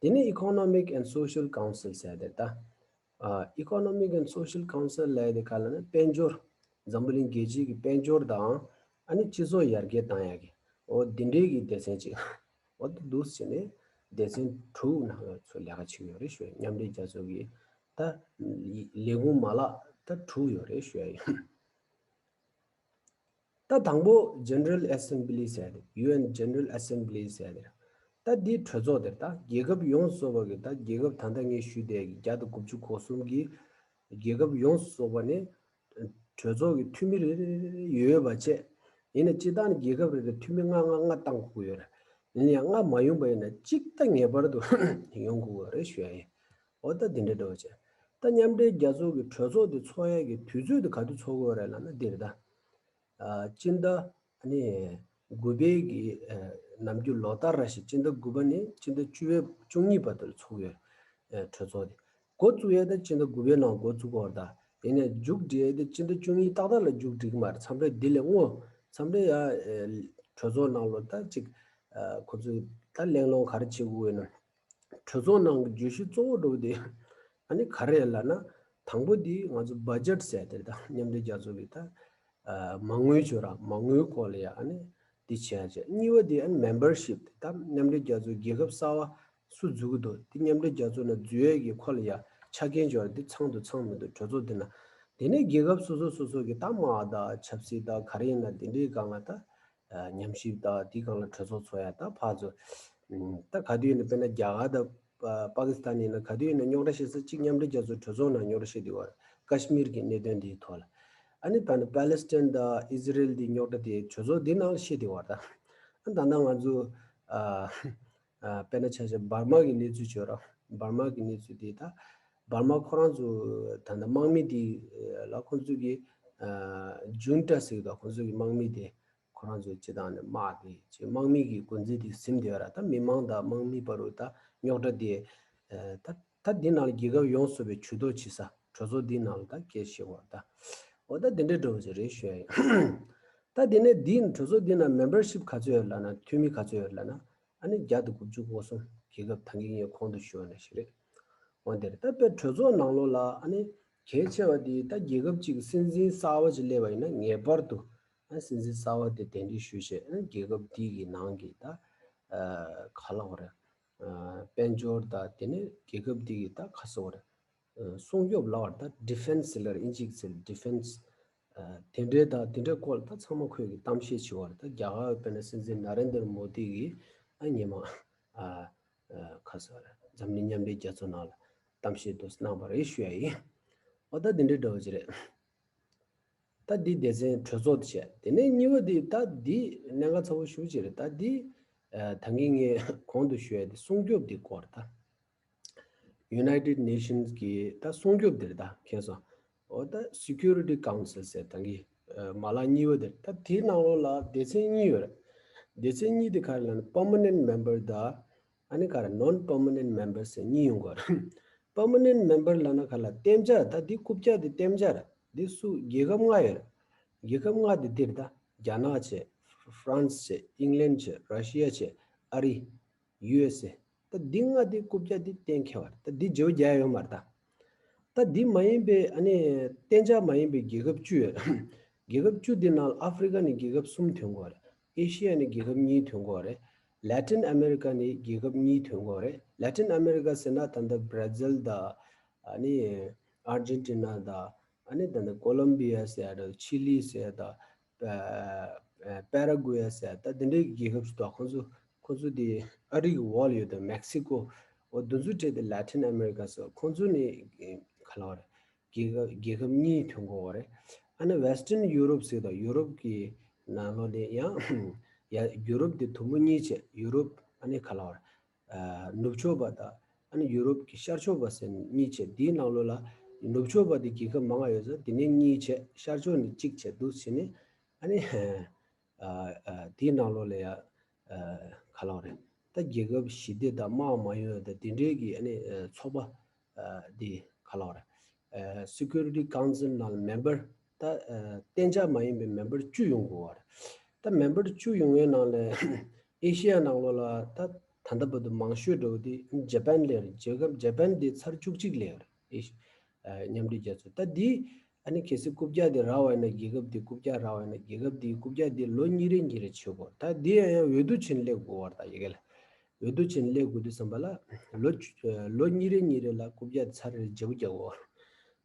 དེ་ནས་Economic and Social Council ཟེར་དེ་རེད། ད་ཨ་Economic and Social Council ལབ་ཡ་དེ་ག་ལབ་ན་དཔལ་འབྱོར། འཛམ་བུ་གླིང་རྒྱལ་སྤྱི་གི་དཔལ་འབྱོར་དང་ཨ་ནི་སྤྱི་ཚོགས་ཡར་རྒྱས་བཏང་ཡ་གི་འོ་འདི་འདྲའི་གི་སྡེ་ཚན་ཅིག་འོ་འདི་འདུག་སེ་བྱས་ནས་སྡེ་ཚན་དྲུག་ནང་ལ་ཚུར་ལས་ཀ་བྱེད་ཀྱི་ཡོད་རེད་ཞུ་ཡ། མཉམ་འབྲེལ་རྒྱལ་ཚོགས་ཀྱི་ད་ལས་ཁུངས་མ་ལག་ད་དྲུག་ཡོད་རེད་ཞུ་ཡ་ཡིན། ད་དང་པོ་General Assembly ཟེར་ཡ་དེ། ཡུ་ཨེན་General Assembly ཟེར་ཡ་དེ་རེད། ད་འདི་གྲོས་ཚོགས་དེ་རེད། ད་རྒྱལ་ཁབ་ཡོངས་སུ་རྫོགས་པ་གི་ད་རྒྱལ་ཁབ་ད་ལྟ་ངས་ཞུས་དེ་གི་བརྒྱ་དང་དགུ་བཅུ་གོ་གསུམ་གི་རྒྱལ་ཁབ་ཡོངས་སུ་རྫོགས་པ་ནས་གྲོས་ཚོགས་ཀྱི་འཐུས་མི་རེ་རེ་རེ་རེ་ཡོད་པ་བྱས། ཡིན་ན་སྤྱིར་བཏང་ནས་རྒྱལ་ཁབ་རེ་རེ་འཐུས་མི་ལྔ་ལྔ་ལྔ་བཏང་དགོས་ཀྱི་ཡོད་རེད། ཡིན་ན་ཡང་ལྔ་མ་ཡོང་པ་ཡིན་ན་གཅིག་ད་ངེས་པར་དུ་ཡོང་དགོས་ཀྱི་རེད་ཞུ་ཡ་ཡིན། འོ་ད་དེ་འདྲ་འདྲ་བོ་བྱས། ད་མཉམ་འབྲེལ་རྒྱལ་ཚོགས་ཀྱི་གྲོས་ཚོགས་དེ་ཚོགས་ཡ་གི་དུས་ཚོད་དེ་ག་དུས་ཚོགས་ཀྱི་ཡོད་རེད་ལབ་ན་འདི་རེད་ད། ཨ་སྤྱི་ཟླ་ཨ་ནི་དགུ་པའི་གི་ཨ་ནམ་རྒྱུན་ལོ་ལྟར་ར་ཞིག་སྤྱི་ཟླ་དགུ་པ་ནས་སྤྱི་ཟླ་བཅུ་པའི་བཅུ་གཉིས་བར་དུ་ལ་ཚོགས་ཡོད་རེད། ཨ་གྲོས་ཚོགས་དེ་འགོ་བཙུགས་ཡས་ད་སྤྱི་ཟླ་དགུ་པའི་ནང་འགོ་བཙུགས་ཀྱི་ཡོད་རེད་ད། ཡིན་ནའི་མཇུག་སྒྲིལ་ཡས་དེ་སྤྱི་ཟླ་བཅུ་གཉིས་ཏག་ཏག་ལ་མཇུག་སྒྲིལ་གྱི་མ་རེད། མཚམས་རེ་འདི་ལས་སྔོན། མཚམས་རེ་ཡ་ཨ་གྲོས་ཚོགས་ནང་ལོགས་ད་ཅིག་ཨ་ཁོ་ཚོས་ད་གླེང་སློང་ག་རེ་བྱེད་དགོས་ཡོད་ན། གྲོས་ཚོགས་ནང་གི་བརྗོད་གཞི་གཙོ་བོ་འདྲ་བོ་དེ་ཨ་ནི་ག་རེ་ལབ་ན། དང་པོ་དེ་ང་ཚོ་བྷ་ཇེཊ་ཟེར་དེ་རེད་ད། མཉམ་འབྲེལ་རྒྱལ་ཚོགས་ཀྱི་ད་ཨ་མ་དངུལ་བྱོས་ར། མ་དངུལ་སྐོར་ལ་ཡ་ཨ་ནི་དེ་བྱེད་ཡ་བྱས། གཉིས་པ་དེ་ཨ་ནི་མེམ་བར་ཤིབ་དེ། ད་མཉམ་འབྲེལ་རྒྱལ་ཚོགས་རྒྱལ་ཁབ་གསར་པ་སུ་འཛུལ་གྱི་འདུག་དེ་མཉམ་འབྲེལ་རྒྱལ་ཚོགས་ནང་འཛུལ་ཡས་ཀྱི་སྐོར་ལ་ཡ་ཆ་རྐྱེན་བྱོས་ར། དེ་ཚང་འདུག་ཚང་མི་འདུག་གྲོས་ཚོགས་དེ་ནང་། དེ་ནས་རྒྱལ་ཁབ་སོ་སོ་སོ་སོ་གི་ད་དམག་དང་ཆབ་སྲིད་དང་ག་རེ་ཡིན་ན་དེ་འདྲའི་སྒང་ལ་ད་ཨ་ཉམས་ཞིབ་དང་དེའི་སྒང་ལ་གྲོས་ཚོགས་ཚོགས་ཡ་ད་ཕར་ཚུར། ཨམ་ད་ག་དུས་ཡིན་ན་དཔེར་ན་རྒྱ་གར་དང་པ་ཀི་སི་ཐན་ཡིན་ན་ག་དུས་ཡིན་ན་རྙོག་དྲ་བཤད་ས་གཅིག་མཉམ་འབྲེལ་རྒྱལ་ཚོགས་གྲོས་ཚོགས་ནང་རྙོག་དྲ་བཤད་བསྡད་ཡོད་རེད། ཀ་ཤི་མིར་གྱི་གནད་དོན་འདིའི་ཐོག་ལ། ཨ་ནི་དཔེར་ན་པ་ལེ་སི་ཐན་དང་ཨི་ཟི་རེལ་འདི་རྙོག་དྲ་དེ་གྲོས་ཚོགས་འདི་ནང་ལ་བཤད་བསྡད་ཡོད་རེད་ད། ཨ་ད་ལྟ་ང་ཚོ་ཨ་ཨ་དཔེར་ན་ཆ་བཞག་འབར་མ་གི་གནས་ཚུལ་བྱོས་ར། འབར་མ་གི་གནས་ཚུལ་དེ་ད་འབར་མ་ཁོ་རང་ཚོ་ད་ལྟ་དམག་མི་དེ་ལ་ཁོང་ཚོ་གི་ཨ་ཇུན་ཊ་ཟེར་གི་འདུག་ཁོང་ཚོ་གི་དམག་མི་དེ། ཁོ་རང་ཚོའི་སྤྱི་བཏང་ནས་དམག་དེ་ཅིག་དམག་མི་གི་འགོ་འཛིན་དེ་ཟིན་བསྡད་ཡོད་ར། ད་མི་མང་དང་དམག་མི་བར་དུ་ད་རྙོག་དྲ་དེ་ཨ་ད་ད་འདི་ནང་ལ་རྒྱལ་ཁབ་ཡོངས་སུ་བའི་ཇུས་གཏོགས་བྱེད་ས་གྲོས་ཚོགས་འདི་ནང་ལ་ད་སྐད་བཤད་དགོས་ར་ད། འོ་ད་དེ་འདྲའི་འདྲ་བོ་ཅིག་རེད་ཞུ་ཡ་ཡིན། ད་དེ་ནས་འདི་གྲོས་ཚོགས་འདི་ནང་མེམ་བར་ཤིབ་ག་ཚོད་ཡོད་ལབ་ན། འཐུས་མི་ག་ཚོད་ཡོད་ལབ་ན། ཨ་ནི་བརྒྱ་དང་དགུ་བཅུ་གོ་གསུམ། རྒྱལ་ཁབ་ད་གིན་ངས་གོང་དུ་ཞུས་པ་ནང་བཞིན་རེད། འོ་དེ་རེད། ད་དཔེ་གྲོས་ཚོགས་ནང་ལོགས་ལ་ཨ་ནི་གལ་ཆེ་བ་དེ་ད་རྒྱལ་ཁབ་ཅིག་གི་སྲིད་འཛིན་གསར་པ་ཅིག་སླེབས་པ་ཡིན་ན་ངེས་པར་དུ། ཨ་སྲིད་འཛིན་གསར་པ་དེ་གདན་འདྲེན་ཞུས་བྱས། ཨ་རྒྱལ་ཁབ་འདི་གི་ནང་གི་ད་ཨ་ག་ལབ་དགོས་རེད། ཨ་དཔལ་འབྱོར་དང་དེ་ནས་རྒྱལ་ཁབ་འདི་གི་ད་ག་ཟེར་དགོས་རེད། ཨ་སྲུང་སྐྱོབ་ལབ་དགོས་རེད། ད་ཌི་ཕེན་སི་ཟེར་ལབ་རེད། དབྱིན་ཇིའི་ཚིག་ལ་ཌི་ཕེན་སི། ཨ་དེ་འདྲའི་ད་དེ་འདྲའི་སྐོར་ལ་ད་ཚང་མ་ཁོས་གི་གཏམ་བཤད་བྱེད་དགོས་རེད། ད་རྒྱ་གར་དཔེར་ན་སྲིད་འཛིན་ན་རེན་དར་མོ་དི་གིས་ཨ་ཉི་མ་ཨ་ཨ་ག་ཟེར་དགོས་རེད། འཛམ་གླིང་མཉམ་འབྲེལ་རྒྱལ་ཚོགས་ནང་ལ་གཏམ་བཤད་དུ་གནང་བ་རེད་ཞུ་ཡ་ཡིན། འོ་ད་དེ་འདྲའི་འདྲ་བོ་ཅིག་རེད། ད་འདི་སྡེ་ཚན་གྲོས་ཚོགས་དེ་བྱས། དེ་ནས་གཉིས་པ་འདི་ད་འདི་གནད་འགག་ཚ་བོ་ཞེ་པོ་ཅིག་རེད། ད་འདི་ཨ་ད་གིན་ངས་གོང་དུ་ཞུས་ཡ་དེ་སྲུང་སྐྱོབ་འདི་སྐོར་ད། United Nations གི་ད་སྲུང་སྐྱོབ་འདི་རེད། ད་མཁྱེན་སོང་། འོ་ད་Security Council ཟེར་ད་གིན་ཨ་མ་ལག་གཉིས་པ་འདི་རེད། ད་དེའི་ནང་ལོགས་ལ་སྡེ་ཚན་གཉིས་ཡོད་རེད། སྡེ་ཚན་གཉིས་དེ་ག་རེ་ལབ་ན་permanent member དང་། ཨ་ནི་ག་རེ་non permanent member ཟེར་གཉིས་ཡོང་གི་རེད། Permanent member ལབ་ན་ག་ལ་གཏན་འཇགས། ད་འདི་རྐུབ་བཀྱག་དེ་གཏན་འཇགས་རེད། འདི་སུ་རྒྱལ་ཁབ་ལྔ་ཡོད་རེད། རྒྱལ་ཁབ་ལྔ་དེ་འདི་རེད། ད་རྒྱ་ནག་བྱས། ཧྥ་རན་སི་བྱས། ཨིང་ལན་བྱས། ར་ཤི་ཡ་བྱས། ཨ་རི། ཡུ་ཨེས་ཨེ། ད་འདི་ལྔ་དེ་རྐུབ་བཀྱག་དེ་གཏན་འཁེལ་བ་རེད། ད་འདི་བརྗེ་པོ་རྒྱག་ཡ་ཡོད་མ་རེད་ད། ད་འདི་མ་ཡིན་པའི་ཨ་ནི་གཏན་འཇགས་མ་ཡིན་པའི་རྒྱལ་ཁབ་བཅུ་ཡོད་རེད། རྒྱལ་ཁབ་བཅུ་འདི་ནང་ལ་ཨ་ཧྥི་རི་ཀ་ནས་རྒྱལ་ཁབ་གསུམ་ཐོན་གྱི་ཡོད་རེད། ཨེ་ཤི་ཡ་ནས་རྒྱལ་ཁབ་གཉིས་ཐོན་གྱི་ཡོད་རེད། ལེ་ཊིན་ཨ་མེ་རི་ཀ་ནས་རྒྱལ་ཁབ་གཉིས་ཐོན་གྱི་ཡོད་རེད། ལེ་ཊིན་ཨ་མེ་རི་ཀ་ཟེར་ན་ད་ལྟ་བྷ་ར་ཛིལ་དང་། ཨ་ནི་ཨར་ཇེན་ཊི་ན་དང་། ཨ་ནི་ད་ལྟ་ཀོ་ལོམ་བི་ཡ་ཟེར་ཡ་དང་། ཆི་ལི་ཟེར་ཡ་དང་། པ་ཨ་པ་ར་གུ་ཝེ་ཟེར་ཡ་དང་། དེ་འདྲའི་རྒྱལ་ཁབ་ཞིག་འདུག་ཁོང་ཚོ་ཁོང་ཚོ་དེ་ཨ་རི་གི་འོག་ལ་ཡོད་དང་། མེག་སི་ཀོ། འོ་དེ་ཚོའི་གྲས་དེ་ལེ་ཊིན་ཨ་མེ་རི་ཀ་ཟེར། ཁོང་ཚོ་ནི་ག་ལབ་དགོས་རེད། རྒྱལ་ཁབ་རྒྱལ་ཁབ་གཉིས་ཐོན་གྱི་ཡོད་རེད། ཨ་ནི་Western Europe ཟེར་དང་། ཡུ་རོབ་ཀྱི་ནང་ལོགས་ནས་ཡང་ཡ་ཡུ་རོབ་དེ་དུམ་བུ་གཉིས་བྱས། ཡུ་རོབ་ཨ་ནི་ག་ལབ་དགོས་རེད། ཨ་ནུབ་ཕྱོགས་པ་དང་ ཨ་ནི་ཡུ་རོབ་ཀྱི་ཤར་ཕྱོགས་པ་ཟེར་ནས་གཉིས་བྱས། དེའི་ནང་ལོགས་ལ་ནུབ་ཕྱོགས་པ་དེ་རྒྱལ་ཁབ་མང་ང་ཡོད་ཙང་དེ་ནས་གཉིས་བྱས། ཤར་ཕྱོགས་ནས་གཅིག་བྱས་འདུག་བྱས་ནས། ཨ་ནི་ཨ་ཨ་དེའི་ནང་ལོགས་ལ་ཡ་ཨ་ག་ལབ་རེད། ད་རྒྱལ་ཁབ་ཞི་བདེ་དང་དམག་མ་ཡོང་ཡ་དང་དེ་འདྲའི་གི་ཨ་ནི་ཨ་ཚོགས་པ་ཨ་དེ་ག་ལབ་རེད། ཨ་Security Council ནང་ལ་མེམ་བར་ད་ཨ་གཏན་འཇགས་མ་ཡིན་པའི་མེམ་བར་བཅུ་ཡོང་དགོས་པ་རེད། ད་མེམ་བར་བཅུ་ཡོང་བའི་ནང་ལ་ཨེ་ཤི་ཡ་ནང་ལོགས་ལ་ད་ད་ལྟ་བར་དུ་མང་ཤོས་འདྲ་བོ་དེ་ཇ་པན་སླེབས་རེད། རྒྱལ་ཁབ་ཇ་པན་དེ་ཚར་བཅུ་གཅིག་སླེབས་རེད། ཨེ་ཤི་ཨ་མཉམ་འབྲེལ་རྒྱལ་ཚོགས། ད་འདི་ཨ་ནི་གལ་སྲིད་རྐུབ་བཀྱག་དེ་རག་པ་ཡིན་ན། རྒྱལ་ཁབ་དེ་རྐུབ་བཀྱག་རག་པ་ཡིན་ན། རྒྱལ་ཁབ་དེའི་རྐུབ་བཀྱག་དེ་ལོ་གཉིས་རེ་གཉིས་རེ་བྱེད་དགོས། ད་འདི་ཡང་ཡང་འོས་བསྡུ་བྱས་ནས་སླེབས་དགོས་པ་རེད། ད་ཡ་གི་ལ་འོས་བསྡུ་བྱས་ནས་སླེབས་དགོས་དུས་ཙམ་པ་ལ་ལོ་བཅུ་ལོ་གཉིས་རེ་གཉིས་རེ་ལ་རྐུབ་བཀྱག་དེ་ཚར་རེ་བརྗེ་པོ་རྒྱག་དགོས།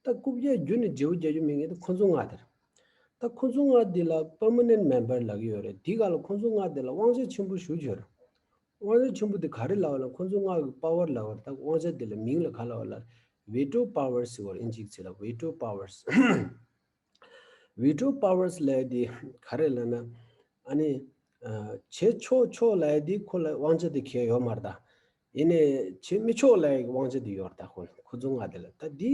ད་རྐུབ་བཀྱག་རྒྱུན་ནས་བརྗེ་པོ་རྒྱག་རྒྱུ་མེད་མཁན་དེ་ཁོ་ཚོ་ལྔ་དེ་རེད། ད་ཁོ་ཚོ་ལྔ་དེ་ལ་པར་མ་ནེན་མེམ་བར་ལབ་ཀྱི་ཡོད་རེད། དེའི་སྒང་ལ་ཁོ་ཚོ་ལྔ་དེ་ལ་དབང་ཆ་ཆེན་པོ་ཞེ་པོ་ཅིག་ཡོད་རེད། དབང་ཆ་ཆེན་པོ་དེ་ག་རེ་ལབ་པ་ལ། ཁོ་ཚོ་ལྔ་གི་པ་ཝར་ལབ་པ་རེད། ད་དབང་ཆ་དེ་ལ་མིང་ལ་ག་ལབ་པ་ལ། Veto Powers ཟེར་བ་རེད། ཨིན་ཇིའི་ཚིག་ལ་Veto Powers། Veto Powers ལབ་ཡ་དེ་ག་རེ་ལབ་ན། ཨ་ནི་ཨ་བྱེད་ཆོག་ཆོག་ལབ་ཡ་དེ་ཁོ་ལ་དབང་ཆ་དེ་གང་ཡང་ཡོད་མ་རེད། ད་ཡིན་ནའི་བྱེད་མི་ཆོག་ལབ་ཡ་གི་དབང་ཆ་དེ་ཡོད་རེད། ད་ཁོ་ཁོ་ཚོ་ལྔ་དེ་ལ། ད་འདི་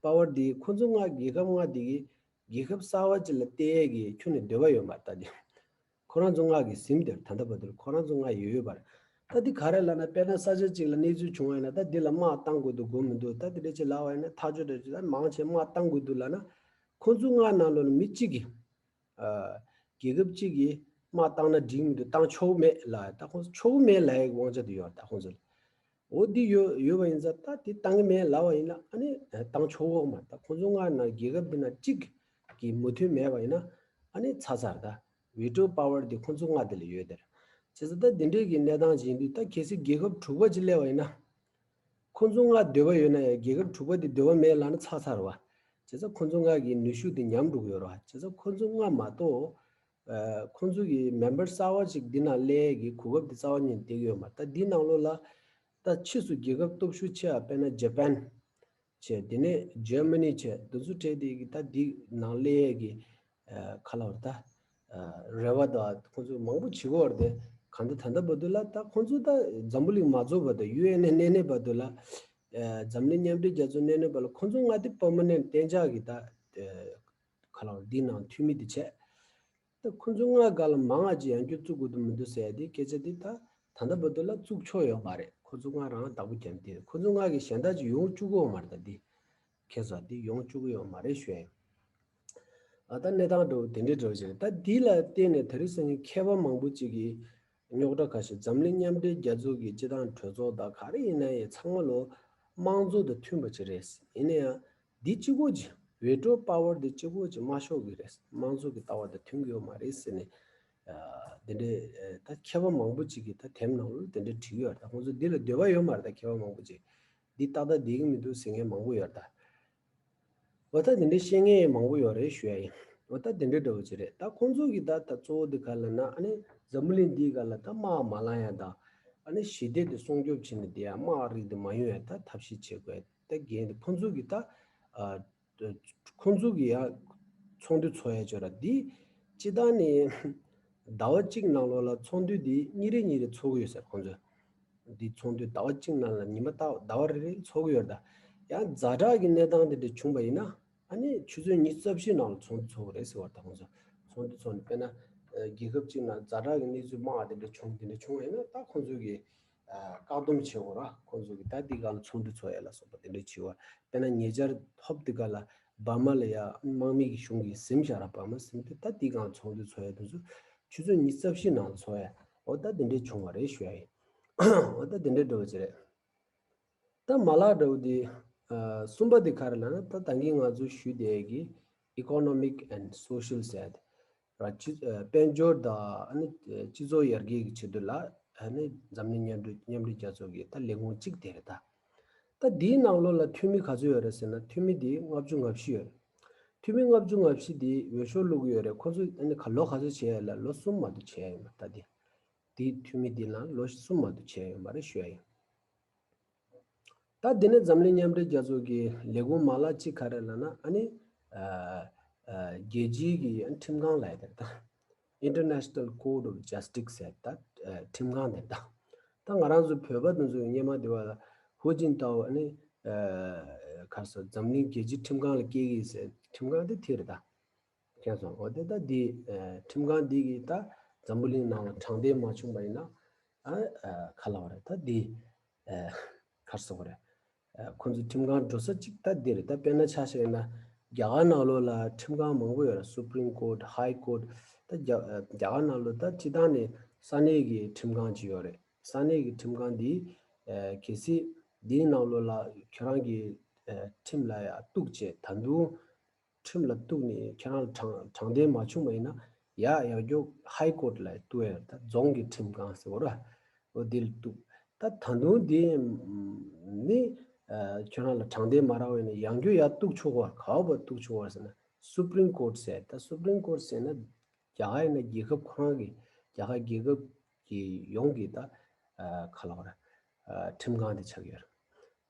པ་ཝར་དེ་ཁོ་ཚོ་ལྔ་རྒྱལ་ཁབ་ལྔ་དེ་གི་རྒྱལ་ཁབ་གསར་པ་ཅིག་ལ་བལྟ་ཡས་ཀྱི་ཁྱོན་ནས་འདོད་པ་ཡོད་མ་རེད། ད་དེ་ཁོ་རང་ཚོ་ལྔ་གི་ཟིན་དེར་ད་ལྟ་བར་དུ་ཁོ་རང་ཚོ་ལྔ་ཡོད་ཡོད་པ་རེད། ད་དེ་ག་རེ་ལབ་ན། དཔེར་ན་ས་ཆ་གཅིག་ལ་གནས་ཚུལ་བྱུང་བ་ཡིན་ན། ད་འདི་ལ་དམག་བཏང་དགོས་འདུག་དགོས་མི་འདུག་ད་དེ་འདྲ་ཅིག་ལབ་པ་ཡིན་ན། ཐག་གཅོད་འདྲ་ཅིག་ད་མང་ཆེ་དམག་བཏང་དགོས་འདུག་ལབ་ན། ཁོ་ཚོ་ལྔ་ནང་ལོགས་ལ་མི་གཅིག་གིས་ཨ་རྒྱལ་ཁབ་གཅིག་གིས་དམག་བཏང་ན་འགྲིག་མི་འདུག་བཏང་ཆོག་གི་མེད་ལབ། ད་ཁོ་ཚོ་ཆོག་གི་མེད་ལབ་ཡའི་དབང་ཆ་དེ་ཡོད་རེད། ད་ཁོ་ཚོ་ལ། འོ་འདི་ཡོད་ཡོད་པ་ཡིན་ཙང་། ད་དེ་བཏང་གི་མེད་ལབ་པ་ཡིན་ན། ཨ་ནི་བཏང་ཆོག་གི་མ་རེད། ད་ཁོ་ཚོ་ལྔ་ནང་རྒྱལ་ཁབ་འདི་ནང་གཅིག་གི་མོས་མཐུན་མེད་པ་ཡིན་ན། ཨ་ནི་ཚར་ཚར། ད་Veto Power འདི་ཁོ་ཚོ་ལྔ་དེ་ལ་ཡོད་དེར། བྱས་ཙང་ད་འདི་འདྲའི་གི་གནས་སྟངས་ཅིག་ཡིན་དུས། ད་གལ་སྲིད་རྒྱལ་ཁབ་དྲུག་པ་ཅིག་སླེབས་པ་ཡིན་ན། ཁོ་ཚོ་ལྔ་འདོད་པ་ཡོད་ན་ཡང་རྒྱལ་ཁབ་དྲུག་པ་དེ་འདོད་པ་མེད་ལབ་ན་ཚར་ཚར་བ། བྱས་ཙང་ཁོ་ཚོ་ལྔ་གི་ནུས་ཤུགས་དེ་ཉམས་འགྲོ་གི་ཡོད་རེད་བ། བྱས་ཙང་ཁོ་ཚོ་ལྔ་མ་གཏོགས་ཨ་ཁོ་ཚོ་གི་མེམ་བར་གསར་པ་ཅིག་འདི་ནང་སླེབས་ཡས་ཀྱི་གོ་སྐབས་དེ་རྩ་བ་ཉིད་ནས་སྟེར་གྱི་ཡོད་མ་རེད། ད་འདི་ནང་ལོགས་ལ་ད་ཕྱིས་སུ་རྒྱལ་ཁབ་སྟོབས་ཤུགས་ཆེ་བ། དཔེར་ན་ཇ་པན་བྱས། དེ་ནས་ཇར་མ་ནི་བྱས། འདི་ཚོ་གྲས་དེ་གི་ད་འདི་ནང་སླེབས་ཡས་ཀྱི་ཨ་ག་ལབ་རེད། ད་ཨ་རེ་བ་དང་ཁོ་ཚོ་མང་པོ་བྱེད་ཀྱི་ཡོད་རེད་དེ། གང་ལྟར་ད་ལྟ་བར་དུ་ལ་ད་ཁོ་ཚོ་ད་འཛམ་བུ་གླིང་མ་རྫོགས་བར་དུ། ཡུ་ཨེན་ཨེ་གནས་གནས་བར་དུ་ལ། ཨ་འཛམ་གླིང་མཉམ་འབྲེལ་རྒྱལ་ཚོགས་གནས་གནས་བར་ལ་ཁོ་ཚོ་ལྔ་དེ་པར་མ་ནེན་ཊི་གཏན་འཇགས་ཀྱི་ད་ཨ་ག་ལབ་རེད། འདི་ནང་འཐུས་མི་དེ་བྱས། ད་ཁོ་ཚོ་ལྔ་སྒང་ལ་མང་ང་ཅིག་ཡང་བསྐྱར་བཙུགས་དགོས་དུ་མི་འདུག་ཟེར་ཡ་དེ་སྐད་ཆ་དེ་ད་ད་ལྟ་བར་དུ་ལ་བཙུགས་ཆོག་ཡོད་མ་རེད། ཁོ་ཚོ་ལྔ་རང་བདག་པོ་རྒྱབ་སྟེ། ཁོ་ཚོ་ལྔ་གི་གཞན་དག་ཅིག་ཡོང་བཅུག་གི་ཡོད་མ་རེད། ད་འདི་ཁྱེད་ཚོ་འདི་ཡོང་བཅུག་གི་ཡོད་མ་རེད་ཞུ་ཡ་ཡིན། ཨ་ད་གནས་སྟངས་འདྲ་བོ་དེ་འདྲའི་འདྲ་བོ་ཅིག་རེད། ད་འདི་ལ་བརྟེན་ནས་ད་རེས་སང་ཉིན་མཁས་པ་མང་པོ་ཅིག་གིས་རྙོག་དྲ་ཁ་ཤས། འཛམ་གླིང་མཉམ་འབྲེལ་རྒྱལ་ཚོགས་ཀྱི་སྤྱི་བཏང་གྲོས་ཚོགས་དང་ག་རེ་ཡིན་ན་ཡང་ཚང་མ་ལོ་དམངས་གཙོ་དང་མཐུན་པ་ཅིག་རེད། ཡིན་ན་ཡང་འདི་གཅིག་པོ་ཅིག་Veto Power འདི་གཅིག་པོ་ཅིག་དམར་ཤོག་གི་རེད། དམངས་གཙོ་གི་ལྟ་བ་དང་མཐུན་གྱི་ཡོད་མ་རེད་ཟེར་ནས་ཨ་འདི་འདྲའི་ཨ་ད་མཁས་པ་མང་པོ་ཅིག་གིས་ད་དེབ་ནང་ལོགས་འདི་འདྲ་བྲིས་ཡོད་རེད། ད་ཁོང་ཚོ་འདི་ལ་འདོད་པ་ཡོད་མ་རེད། ད་མཁས་པ་མང་པོ་ཅིག་འདི་ཏག་ཏག་བསྡད་ཀྱི་མི་འདུག་ཟེར་མཁན་མང་པོ་ཡོད་རེད། ད་འོ་ད་དེ་འདྲའི་བཤད་མཁན་མང་པོ་ཡོད་རེད་ཞུ་ཡ་ཡིན། འོ་ད་དེ་འདྲའི་འདྲ་བོ་ཅིག་རེད། ད་ཁོང་ཚོ་གི་ད་ད་གཙོ་བོ་དེ་ག་ལབ་ན། ཨ་ནི་འཛམ་བུ་གླིང་འདིའི་སྒང་ལ་ད་དམག་མ་ལངས་ཡ་དང་། ཨ་ནི་ཞི་བདེ་དེ་སྲུང་སྐྱོབ་བྱེད་ནས་བསྡད་ཡ། དམག་རིགས་དེ་མ་ཡོང་ཡ་ད་ཐབས་ཤེས་བྱེད་དགོས། ད་འགན་དེ་ཁོང་ཚོ་གི་ད་ཨ་ཁོང་ཚོ་གི་ཡ་ཚོགས་འདུ་ཚོགས་ཡ་ཅིག་ཡོད་རེད། འདི་སྤྱིར་བཏང་ནས་ཟླ་བ་གཅིག་ནང་ལོགས་ལ་ཚོགས་འདུ་འདི་གཉིས་རེ་གཉིས་རེ་ཚོགས་ཀྱི་ཡོད་ཟེར། ཁོང་ཚོས་འདི་ཚོགས་འདུ་ཟླ་བ་གཅིག་ནང་ལ་ཉི་མ་ཟླ་ཟླ་བ་རེ་རེ་ཚོགས་ཀྱི་ཡོད་རེད། ད་ཡང་ཛ་དྲག་གི་གནས་སྟངས་དེ་འདྲ་བྱུང་བ་ཡིན་ན། ཨ་ནི་ཆུ་ཚོད་ཉི་ཤུ་རྩ་བཞི་ནང་ལ་ཚོགས་འདུ་ཚོགས་པ་རེད་ཟེར་བ་རེད། ད་ཁོང་ཚོ་ཚོགས་འདུ་ཚོགས་ནས། དཔེར་ན་ཨ་རྒྱལ་ཁབ་གཅིག་ནང་ཛ་དྲག་གི་གནས་ཚུལ་དམག་དེ་འདྲ་བྱུང་། དེ་འདྲ་བྱུང་བ་ཡིན་ན། ད་ཁོང་ཚོ་གིས་ཨ་བཀག་སྡོམ་བྱེད་དགོས་ར། ཁོང་ཚོ་གིས་ད་དེའི་སྒང་ལ་ཚོགས་འདུ་ཚོགས་ཡ་ལ་སོགས་པ་དེ་འདྲ་བྱེད་པ། དཔེར་ན་ཉེ་ཆར་ཧོབ་དེ་ག་ལ་འབར་མ་ལ་ཡ་དམག་མི་གི་གཞུང་གིས་ཟིན་བཞག་ར། འབར་མ་ཟིན་དུས་ད་དེའི་སྒང་ལ་ཚོགས་འདུ་ཚོགས་ཡ་དེ་ཚོ་ཆུ་ཚོད་ཉི་ཤུ་རྩ་བཞི་ནང་ལ་ཚོགས་ཡ། འོ་ད་དེ་འདྲ་བྱུང་བ་རེད་ཞུ་ཡ་ཡིན། འོ་ད་དེ་འདྲ་འདྲ་བོ་ཅིག་རེད། ད་མ་ལག་འདྲ་བོ་དེ་ཨ་གསུམ་པ་དེ་ག་རེ་ལབ་ན། ད་ད་གིན་ང་ཚོ་ཞུས་བསྡད་ཀྱི་Economic and Social ཟེར་ཡ་དེ་ར། སྤྱི་ཨ་དཔལ་འབྱོར་དང་ཨ་ནི་སྤྱི་ཚོགས་ཡར་རྒྱས་ཀྱི་ཆེད་དུ་ལ། ཨ་ནི་འཛམ་གླིང་མཉམ་འབྲེལ་མཉམ་འབྲེལ་རྒྱལ་ཚོགས་ཀྱི་ད་ལས་ཁུངས་གཅིག་དེ་རེད། ད་ད་འདིའི་ནང་ལོགས་ལ་འཐུས་མི་ག་ཚོད་ཡོད་རེད་ཟེར་ན། འཐུས་མི་དེ་ལྔ་བཅུ་ང་བཞི་ཡོད་རེད། འཐུས་མི་ལྔ་བཅུ་ང་བཞི་དེ་འོས་ཤོག་བླུག་གི་ཡོད་རེད། ཁོ་ཚོ་ཨ་ནི་ག་ལོ་ག་ཚོད་བྱས་ཡ་ལ་ལོ་གསུམ་མ་གཏོགས་བྱས་ཡ་ཡོད་མ་རེད། ད་དེ་དེ་འཐུས་མི་དེ་ལ་ལོ་གསུམ་མ་གཏོགས་བྱས་ཡ་ཡོད་མ་རེད་ཞུ་ཡ་ཡིན། ད་དེ་ནས་འཛམ་གླིང་མཉམ་འབྲེལ་རྒྱལ་ཚོགས་ཀྱི་ལས་ཁུངས་མ་ལག་གཅིག་ག་རེ་ལབ་ན། ཨ་ནི་ཨ་ཨ་རྒྱལ་སྤྱིའི་གི་ཁྲིམས་ཁང་ལབ་ཡ་དེ་རེད། ད་International Court of Justice ཟེར། ད་ཨ་ཁྲིམས་ཁང་དེ་རེད། ད་ད་ང་རང་ཚོ་བོད་པ་དེ་ཚོ་སྔོན་མ་དེ་བ་ལ་ ཧུའུ་ཅིན་ཏའོ་ཨ་ནི་ཨ་ག་རེ་ཟེར། འཛམ་གླིང་རྒྱལ་སྤྱིའི་ཁྲིམས་ཁང་ལ་སྐྱེལ་གྱི་ཟེར། ཁྲིམས་ཁང་དེ་དེ་རེད་ད། མཁྱེན་སོང་། འོ་དེ་ད་འདི་ཨ་ཁྲིམས་ཁང་འདི་གིས་ད་འཛམ་བུ་གླིང་ནང་ལ་དྲང་བདེན་མ་བྱུང་བ་ཡིན་ན། ཨ་ཨ་ག་ལབ་པ་རེད། ད་འདི་ཨ་ག་རེ་ཟེར་དགོས་རེད། ཨ་ཁོ་ཚོ་ཁྲིམས་ཁང་འགྲོ་ས་གཅིག་ད་འདི་རེད། ད་དཔེར་ན་ཆ་བཞག་ན་རྒྱ་གར་ནང་ལོགས་ལ་ཁྲིམས་ཁང་མང་པོ་ཡོད་རེད། Supreme Court, High Court། ད་རྒྱ་ཨ་རྒྱ་གར་ནང་ལོགས་ད་སྤྱི་བཏང་ནས་ས་གནས་ཀྱི་ཁྲིམས་ཁང་ཅིག་ཡོད་རེད། ས་གནས་ཀྱི་ཁྲིམས་ཁང་འདི་ཨ་གལ་སྲིད་འདིའི་ནང་ལོགས་ལ་ཁྱོད་རང་གི་ཨ་ཁྲིམས་ལ་ཡ་གཏུག་བྱས། ད་དུང་ཁྲིམས་ལ་གཏུག་ནས་ཁྱེད་རང་ལ་དྲང་དྲང་བདེན་མ་བྱུང་བ་ཡིན་ན། ཡ་ཡང་བསྐྱར་High Court་ལ་གཏུག་ཡ་རེད། ད་རྫོང་གི་ཁྲིམས་ཁང་ཟེར་བ་རེད། འོ་འདི་ལ་གཏུག་ད་ད་དུང་འདི་ནི་ཨ་ཁྱོད་རང་ལ་དྲང་བདེན་མ་རག་པ་ཡིན་ན་ཡང་བསྐྱར་ཡར་གཏུག་ཆོག་གོ། ག་བ་གཏུག་ཆོག་གོ་ཟེར་ན། Supreme Court་ཟེར། ད་Supreme Court་ཟེར་ན་རྒྱ་གར་ཡིན་ན་རྒྱལ་ཁབ་ཁོ་རང་གི་རྒྱ་གར་རྒྱལ་ཁབ་ཀྱི་ཡོངས་ཀྱི་ད་ཨ་ག་ལབ་དགོས་རེད། ཨ་ཁྲིམས་ཁང་དེ་ཆགས་ཡོད་རེད།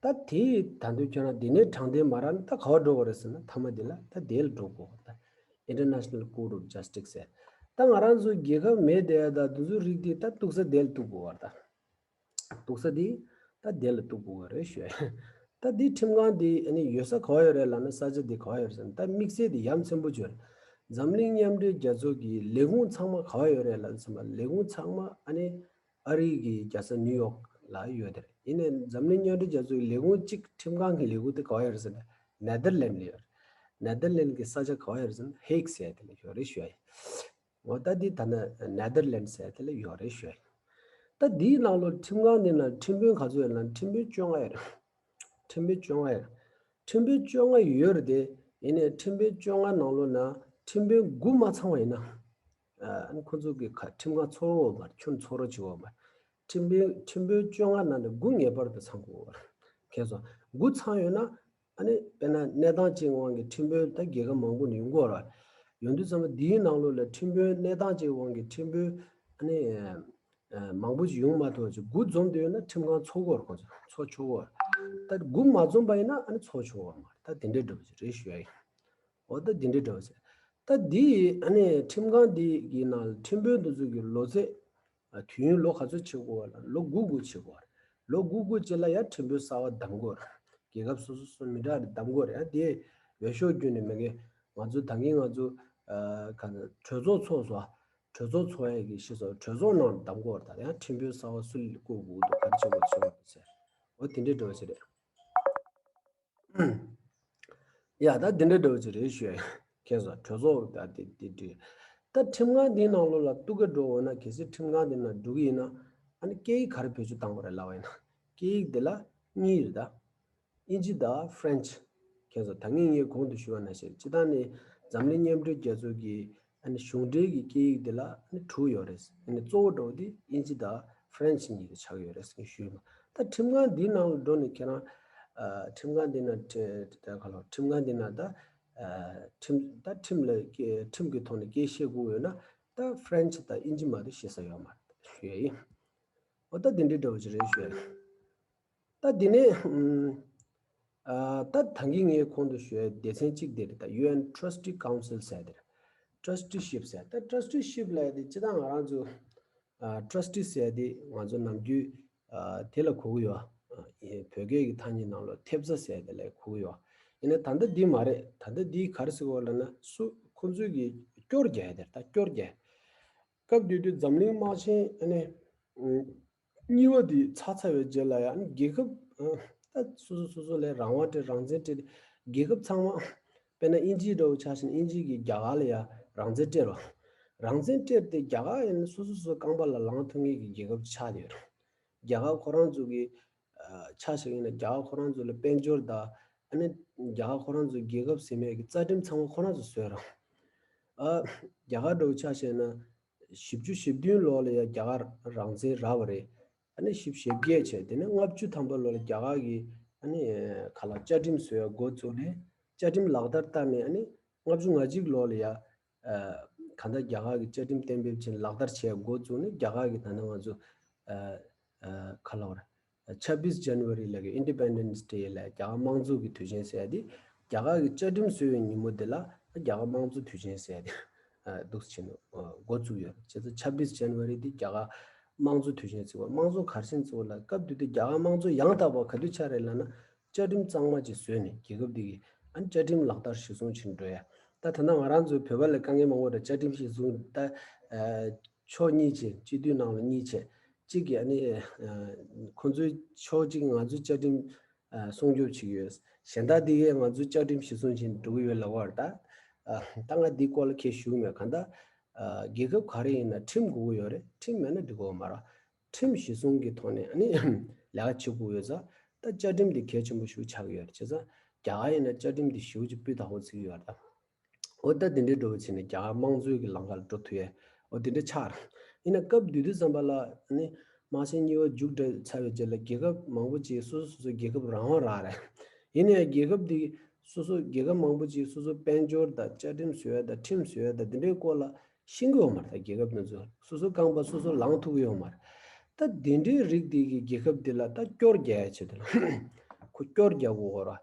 ད་དེ་ད་དུང་ཁྱོད་རང་འདི་ནས་དྲང་བདེན་མ་རག་ན་ད་ག་བ་འགྲོ་དགོས་རེད་ཟེར་ན། མཐའ་མ་འདི་ལ་ད་དེ་ལ་འགྲོ་དགོས། ད་International Court of Justice་ཟེར། ད་ང་རང་ཚོ་རྒྱལ་ཁབ་མེད་དེ་ད་དེ་ཚོའི་རིགས་དེ་ད་གཏུག་ས་དེ་ལ་གཏུག་དགོས་པ་རེད། ད་གཏུག་ས་དེ་ད་དེ་ལ་གཏུག་དགོས་པ་རེད་ཞུ་ཡ། ད་འདི་ཁྲིམས་ཁང་འདི་ཨ་ནི་ཡོད་ས་ག་བ་ཡོད་རེད་ལབ་ན། ས་ཆ་འདི་ག་བ་ཡོད་རེད་ཟེར་ན། ད་དམིགས་བསལ་འདི་ཡ་མཚན་པོ་ཅིག་ཡོད་རེད། འཛམ་གླིང་མཉམ་འབྲེལ་རྒྱལ་ཚོགས་ཀྱི་ལས་ཁུངས་ཚང་མ་ག་བ་ཡོད་རེད་ལབ་ན། ཚང་མ་ལས་ཁུངས་ཚང་མ་ཨ་ནི་ཨ་རི་གི་རྒྱལ་ས་ནིའུ་ཡོག་ལ་ཡོད་དེ་རེད། ཡིན་ནའི་འཛམ་གླིང་མཉམ་འབྲེལ་རྒྱལ་ཚོགས་ཀྱི་ལས་ཁུངས་གཅིག་ཁྲིམས་ཁང་གི་ལས་ཁུངས་དེ་ག་བ་ཡོད་རེད་ཟེར་ན། ནེ་དར་ལེན་ལ་ཡོད་རེད། ནེ་དར་ལེན་གྱི་ས་ཆ་ག་བ་ཡོད་རེད་ཟེར་ན། ཧེག་ཟེར་ཡ་དེ་ལ་ཡོད་རེད་ཞུ་ཡ་ཡིན། འོ་ད་འདི་ད་ནི་ནེ་དར་ལེན་ཟེར་ཡ་དེ་ལ་ཡོད་རེད་ཞུ་ཡ་ཡིན། ད་འདིའི་ནང་ལོགས་ཁྲིམས་ཁང་འདི་ན་ཁྲིམས་དཔོན་ག་ཚོད་ཡོད་ན། ཁྲིམས་དཔོན་བཅོ་ལྔ་ཡོད་རེད། ཁྲིམས་དཔོན་བཅོ་ལྔ་ཡོད། ཁྲིམས་དཔོན་བཅོ་ལྔ་ཡོད་རེད་དེ། ཡིན་ནའི་ཁྲིམས་དཔོན་བཅོ་ལྔ་ནང་ལོགས་ན་ཁྲིམས་དཔོན་དགུ་མ་ཚང་བ་ཡིན་ན། ཨ་ཁོ་ཚོ་གི་ཁ་ཁྲིམས་ཁང་ཚོགས་རོགས་མ་རེད། ཁྱོན་ཚོགས་རོགས་བྱེད་དགོས་མ་རེད། ཁྲིམས་དཔོན་ཁྲིམས་དཔོན་བཅོ་ལྔ་ནང་ནས་དགུ་ངེས་པར་དུ་ཚང་དགོས་པ་རེད། མཁྱེན་སོང་། དགུ་ཚང་ཡོད་ན་ཨ་ནི་དཔེར་ན་གནས་སྟངས་ཅིག་དབང་གིས་ཁྲིམས་དཔོན་ད་རྒྱལ་ཁབ་མང་པོ་ནས་ཡོང་གི་ཡོད་རེད། ཡོང་དུས་ཙམ་པ་འདིའི་ནང་ལོགས་ལ་ཁྲིམས་དཔོན་གནས་སྟངས་ཅིག་དབང་གིས་ཁྲིམས་དཔོན་ཨ་ནི་ཨ་མང་པོ་ཞིག་ཡོང་མ་ཐུབ་པ་ཅིག་དགུ་འཛོམས་དུས་ན་ཁྲིམས་ཁང་ཚོགས་ཀྱི་ཡོད་རེད། ཁོང་ཚོ་ཚོགས་ཆོག་གི་ཡོད་རེད། ད་དགུ་མ་འཛོམས་པ་ཡིན་ན་ཨ་ནི་ཚོགས་ཆོག་གི་ཡོད་མ་རེད། ད་དེ་འདྲའི་འདྲ་པོ་ཅིག་རེད་ཞུ་ཡ་ཡིན། འོ་ད་དེ་འདྲའི་འདྲ་པོ་ཅིག་ད་འདི་ཨ་ནི་ཁྲིམས་ཁང་འདི་གི་ནང་ལ་ཁྲིམས་དཔོན་འདི་ཚོ་གི་ལོ་ཚད་ཨ་དུས་ཡུན་ལོ་ག་ཚོད་བྱེད་དགོས་པ་ལ། ལོ་དགུ་དགུ་བྱེད་དགོས་པ་རེད། ལོ་དགུ་དགུ་རྗེས་ལ་ཡང་ཁྲིམས་དཔོན་གསར་པ་གདམ་དགོས་རེད། རྒྱལ་ཁབ་སོ་སོ་སོ་མི་འདྲ་རེ་གདམ་དགོས་རེད། ཨ་དེ་འོས་ཤོག་བརྒྱུད་ནས་མེད་མཁན་ང་ཚོ་ད་གིན་ང་ཚོ་ཨ་ག་གྲོས་ཚོགས་ཚོགས་སོང་། གྲོས་ཚོགས་ཚོགས་ཡས་ཀྱི་ཤེས་སོང་། གྲོས་ཚོགས་ནང་གདམ་དགོས་རེད། ད་ཡང་ཁྲིམས་དཔོན་གསར་པ་སུ་བསྐོ་དགོས་འདུག་ག་རེ་བྱེད་དགོས་བྱེད་དགོས་ཟེར། འོ་དེ་འདྲའི་འདྲ་པོ་ཅིག་རེད། ཡ་ད་འདི་འདྲ་འདྲ་པོ་ཅིག་རེད་ཞུ་ཡ་ཡིན། མཁྱེན་སོང་། གྲོས་ཚོགས་ད་དེ་དེ་འདྲ། ད་ཁྲིམས་ཁང་འདིའི་ནང་ལོགས་ལ་གཏུག་ག་འགྲོ་འོ་ན། གལ་སྲིད་ཁྲིམས་ཁང་འདི་ནང་འགྲོ་གི་ཡིན་ན་ཨ་ནི་སྐད་ཡིག་ག་རེ་བེད་སྤྱོད་བཏང་དགོས་རེད་ལབ་པ་ཡིན་ན། སྐད་ཡིག་འདི་ལ་གཉིས་རེད་ད། དབྱིན་ཇི་དང་ཧྥ་རན་ཆི། མཁྱེན་སོང་། ད་ངས་ངས་གོང་དུ་ཞུས་པ་ནང་བཞིན་སྤྱིར་བཏང་ནས་འཛམ་གླིང་མཉམ་འབྲེལ་རྒྱལ་ཚོགས་ཀྱི་ཨ་ནི་གཞུང་འབྲེལ་གྱི་སྐད་ཡིག་འདི་ལ་ཨ་ནི་དྲུག་ཡོད་རེད། ཨ་ནི་གཙོ་བོ་འདྲ་པོ་དེ་དབྱིན་ཇི་དང་ཧྥ་རན་ཆི་གཉིས་ཀྱི་ཆགས་ཡོད་རེད་ཟེར་ཞུས་པ། ད་ཁྲིམས་ཁང་འདིའི་ནང་ལ་འགྲོ་ནས་ཁྱེད་རང་ཨ་ཁྲིམས་ཁང་འདི་ན་ཁྲི་ད་ག་ལོ་ཁྲིམས་ཁང་འདི་ན་ད་ཨ་ཁྲིམས་ད་ཁྲིམས་ལ་སྐད་ཁྲིམས་ཀྱི་ཐོག་ནས་སྐད་བཤད་དགོས་ཡོད་ན་ད་ཧྥ་རན་ཆི་དང་དབྱིན་ཇི་མ་གཏོགས་བཤད་ས་ཡོད་མ་རེད་ཞུ་ཡ་ཡིན། འོ་ད་འདི་འདྲའི་འདྲ་པོ་ཅིག་རེད་ཞུ་ཡ་ཡིན། ད་འདི་ནས་ཨ་ད་ད་གིན་ངས་གོང་དུ་ཞུས་པའི་སྡེ་ཚན་གཅིག་དེ་རེད། ད་ཡུ་ཨེན་ཊར་སི་ཊི་ཀའུན་སིལ་ཟེར་དེ་རེད། ཊར་སི་ཊི་ཤིབ་ཟེར། ད་ཊར་སི་ཊི་ཤིབ་ལབ་ཡ་དེ་སྤྱིར་བཏང་ང་རང་ཚོ་ཨ་ཊར་སི་ཊི་ཟེར་དེ་ང་ཚོ་ནམ་རྒྱུན་ཨ་དེ་ལ་གོ་གི་ཡོད། ཨ་བོད་སྐད་ཀྱི་ཐ་སྙད་ནང་ལ་ཐེབས་རྩ་ཟེར་དེ་ལ་གོ་གི་ཡོད། ཡིན་ན་ད་ལྟ་འདི་མ་རེད། ད་ལྟ་འདི་ག་རེ་ཟེར་གི་ཡོད་ལབ་ན་སུ་ཁོ་ཚོས་ཀྱི་སྐྱོར་རྒྱག་ཡ་དེ་རེད། ད་སྐྱོར་རྒྱག་སྐབས་དེ་དུས་འཛམ་གླིང་དམག་ཆེན་ཨ་ནི་གཉིས་པ་དེ་ཚར་ཚར་བའི་རྗེས་ལ་ཡང་རྒྱལ་ཁབ་ཨ་ད་སོ་སོ་སོ་སོ་ལ་རང་དབང་སྤྲད་རང་བཙན་སྤྲད་དེ་རྒྱལ་ཁབ་ཚང་མ་དཔེར་ན་དབྱིན་ཇི་འདྲ་བོ་ཆ་བཞག་ན་དབྱིན་ཇི་གིས་རྒྱ་གར་ལ་ཡང་རང་བཙན་སྤྲད་རོགས། རང་བཙན་སྤྲད་དེ་རྒྱ་གར་ཡིན་ན་སོ་སོ་སོ་སོའི་རྐང་པ་ལ་ལངས་ཐུབ་མཁན་གྱི་རྒྱལ་ཁབ་ཆགས་བསྡད་ཡོད་རེད། རྒྱ་གར་ཁོ་རང་ཚོ་གི་ཆ་བཞག་ཡིན་ན་རྒྱ་གར་ཁོ་རང་ཚོ་ལ་དཔལ་འབྱོར་དང་ཨ་ནི་རྒྱ་གར་ཁོ་རང་ཚོའི་རྒྱལ་ཁབ་ཟེར་མཁན་གྱི་རྩ་ཁྲིམས་ཚང་མ་ཁོ་རང་ཚོས་བཟོས་རོགས། ཨ་རྒྱ་གར་འདྲ་བོ་ཆ་བཞག་ན། བཞི་བཅུ་ཞེ་བདུན་ལོ་ལ་ཡང་རྒྱ་གར་རང་བཙན་རག་པ་རེད། ཨ་ནི་བཞི་བཅུ་ཞེ་བརྒྱད་བྱས། དེ་ནས་ལྔ་བཅུ་ཐམ་པ་ལོ་ལ་རྒྱ་གར་གྱི་ཨ་ནི་ག་ལ་བཅའ་ཁྲིམས་བཟོ་ཡ་འགོ་བཙུགས་ནས་བཅའ་ཁྲིམས་ལག་བསྟར་བསྟར་ནས། ཨ་ནི་ལྔ་བཅུ་ང་གཅིག་ལོ་ལ་ཡང་གང་ལྟར་རྒྱ་གར་གྱི་བཅའ་ཁྲིམས་གཏན་འབེབས་བྱས་ནས་ལག་བསྟར་བྱས་འགོ་བཙུགས་ནས། རྒྱ་གར་གྱི་ད་ལྟ་ང་ཚོ་ག་ལ་བར་ཆབ་བིས་ཇན་ཝ་རི་ལ་གི་ཨིན་ཌི་པེན་ཌེན་སི་ཌེ་ལ་རྒྱ་གར་དམངས་གཙོ་གི་དུས་ཆེན་ཟེར་ཡ་དེ་རྒྱ་གར་གྱི་བཅའ་ཁྲིམས་བཟོས་པའི་ཉིན་མོ་དེ་ལ་རྒྱ་གར་དམངས་གཙོ་དུས་ཆེན་ཟེར་ཡ་དེ་འདུག་སེ་བྱས་ནས་འགོ་བཙུགས་ཡོད། བྱས་ཙང་ཆབ་བིས་ཇན་ཝ་རི་དེ་རྒྱ་གར་ དམངས་གཙོ་དུས་ཆེན་བརྩི་བ། དམངས་གཙོ་ག་རེ་བྱས་ནས་བརྩི་བ་ལ། སྐབས་དེ་དུས་རྒྱ་གར་དམངས་གཙོ་ཡང་དག་པ་ག་དུས་ཆགས་རེད་ལབ་ན། བཅའ་ཁྲིམས་གཙང་མ་ཅིག་བཟོས་ནས། རྒྱལ་ཁབ་འདི་གི་ཨ་ནི་བཅའ་ཁྲིམས་ལག་བསྟར་གཞིར་བཟུང་བྱས་ནས་འགྲོ་ཡ། ད་ད་ལྟ་ང་རང་ཚོའི་བོད་པ་ལ་དཀའ་ངལ་མང་པོ་རེད། བཅའ་ཁྲིམས་གཞིར་བཟུང་ད་ཕྱོགས་གཉིས་བྱས། སྤྱི་འཐུས་ནང་ལ་གཉིས་བྱས། གཅིག་གིས་ཨ་ནི་ཁོང་ཚོའི་ཕྱོགས་གཅིག་ང་ཚོའི་བཅའ་ཁྲིམས་སྲུང་སྐྱོབ་བྱེད་ཀྱི་ཡོད། གཞན་དག་དེ་གས་ང་ཚོའི་བཅའ་ཁྲིམས་གཞིར་བཟུང་བྱས་ནས་འགྲོ་གི་ཡོད་ལབ་པ་རེད། ད་ད་ང་འདིའི་སྐོར་ལ་ཁྱེད་ཞུ་གི་མེད། གང་ལྟར་རྒྱལ་ཁབ་ག་རེ་ཡིན་ན་ཁྲིམས་དགོས་ཀྱི་ཡོད་རེད། ཁྲིམས་མེད་ན་འགྲིག་གི་ཡོད་མ་རེད། ཁྲིམས་གཞིར་བཟུང་གི་ཐོག་ནས་ཨ་ནི་ལས་ཀ་བྱེད་དགོས་ཡོད་ཙང་། ད་བཅའ་ཁྲིམས་དེ་གལ་ཆེན་པོ་ཞིག་ཆགས་ཀྱི་ཡོད་རེད། བྱས་ཙང་རྒྱ་གར་ཡིན་ན་བཅའ་ཁྲིམས་དེ་ཞེ་པོ་ཅིག་སྤུས་དག་པོ་བརྩི་གི་ཡོད་རེད། ད་འོ་ད་དེ་འདྲའི་འགྲོ་བ་བྱས་ནས་རྒྱ་གར་དམངས་གཙོའི་གི་ལམ་ཁ་ལ་འགྲོ་ཐུབ་ཡས་འོ་དེ་འདྲ་ཆགས་རེད། ཡིན་ན་སྐབས་དེ་དུས་ཙམ་པ་ལ་ཨ་ནི་དམག་ཆེན་གཉིས་པ་མཇུག་བསྒྲིལ་ཚར་བའི་རྗེས་ལ་རྒྱལ་ཁབ་མང་པོ་ཅིག་སོ་སོ་སོ་སོའི་རྒྱལ་ཁབ་རང་དབང་རག་རེད། ཡིན་ནའི་རྒྱལ་ཁབ་དེ་སོ་སོ་རྒྱལ་ཁབ་མང་པོ་ཅིག་སོ་སོ་དཔལ་འབྱོར་དང་བཅའ་ཁྲིམས་བཟོ་ཡ་དང་ཁྲིམས་བཟོ་ཡ་དང་དེ་འདྲའི་སྐོར་ལ་ཤེས་ཀྱི་ཡོད་མ་རེད། ད་རྒྱལ་ཁབ་དེ་ཚོ་སོ་སོའི་རྐང་པ་སོ་སོ་ལངས་ཐུབ་ཀྱི་ཡོད་མ་རེད། ད་དེ་འདྲའི་རིགས་དེ་གི་རྒྱལ་ཁབ་དེ་ལ་ད་སྐྱོར་རྒྱག་ཡ་ཆེད་དུ་ལ་ཁོ་སྐྱོར་རྒྱག་དགོས་ར།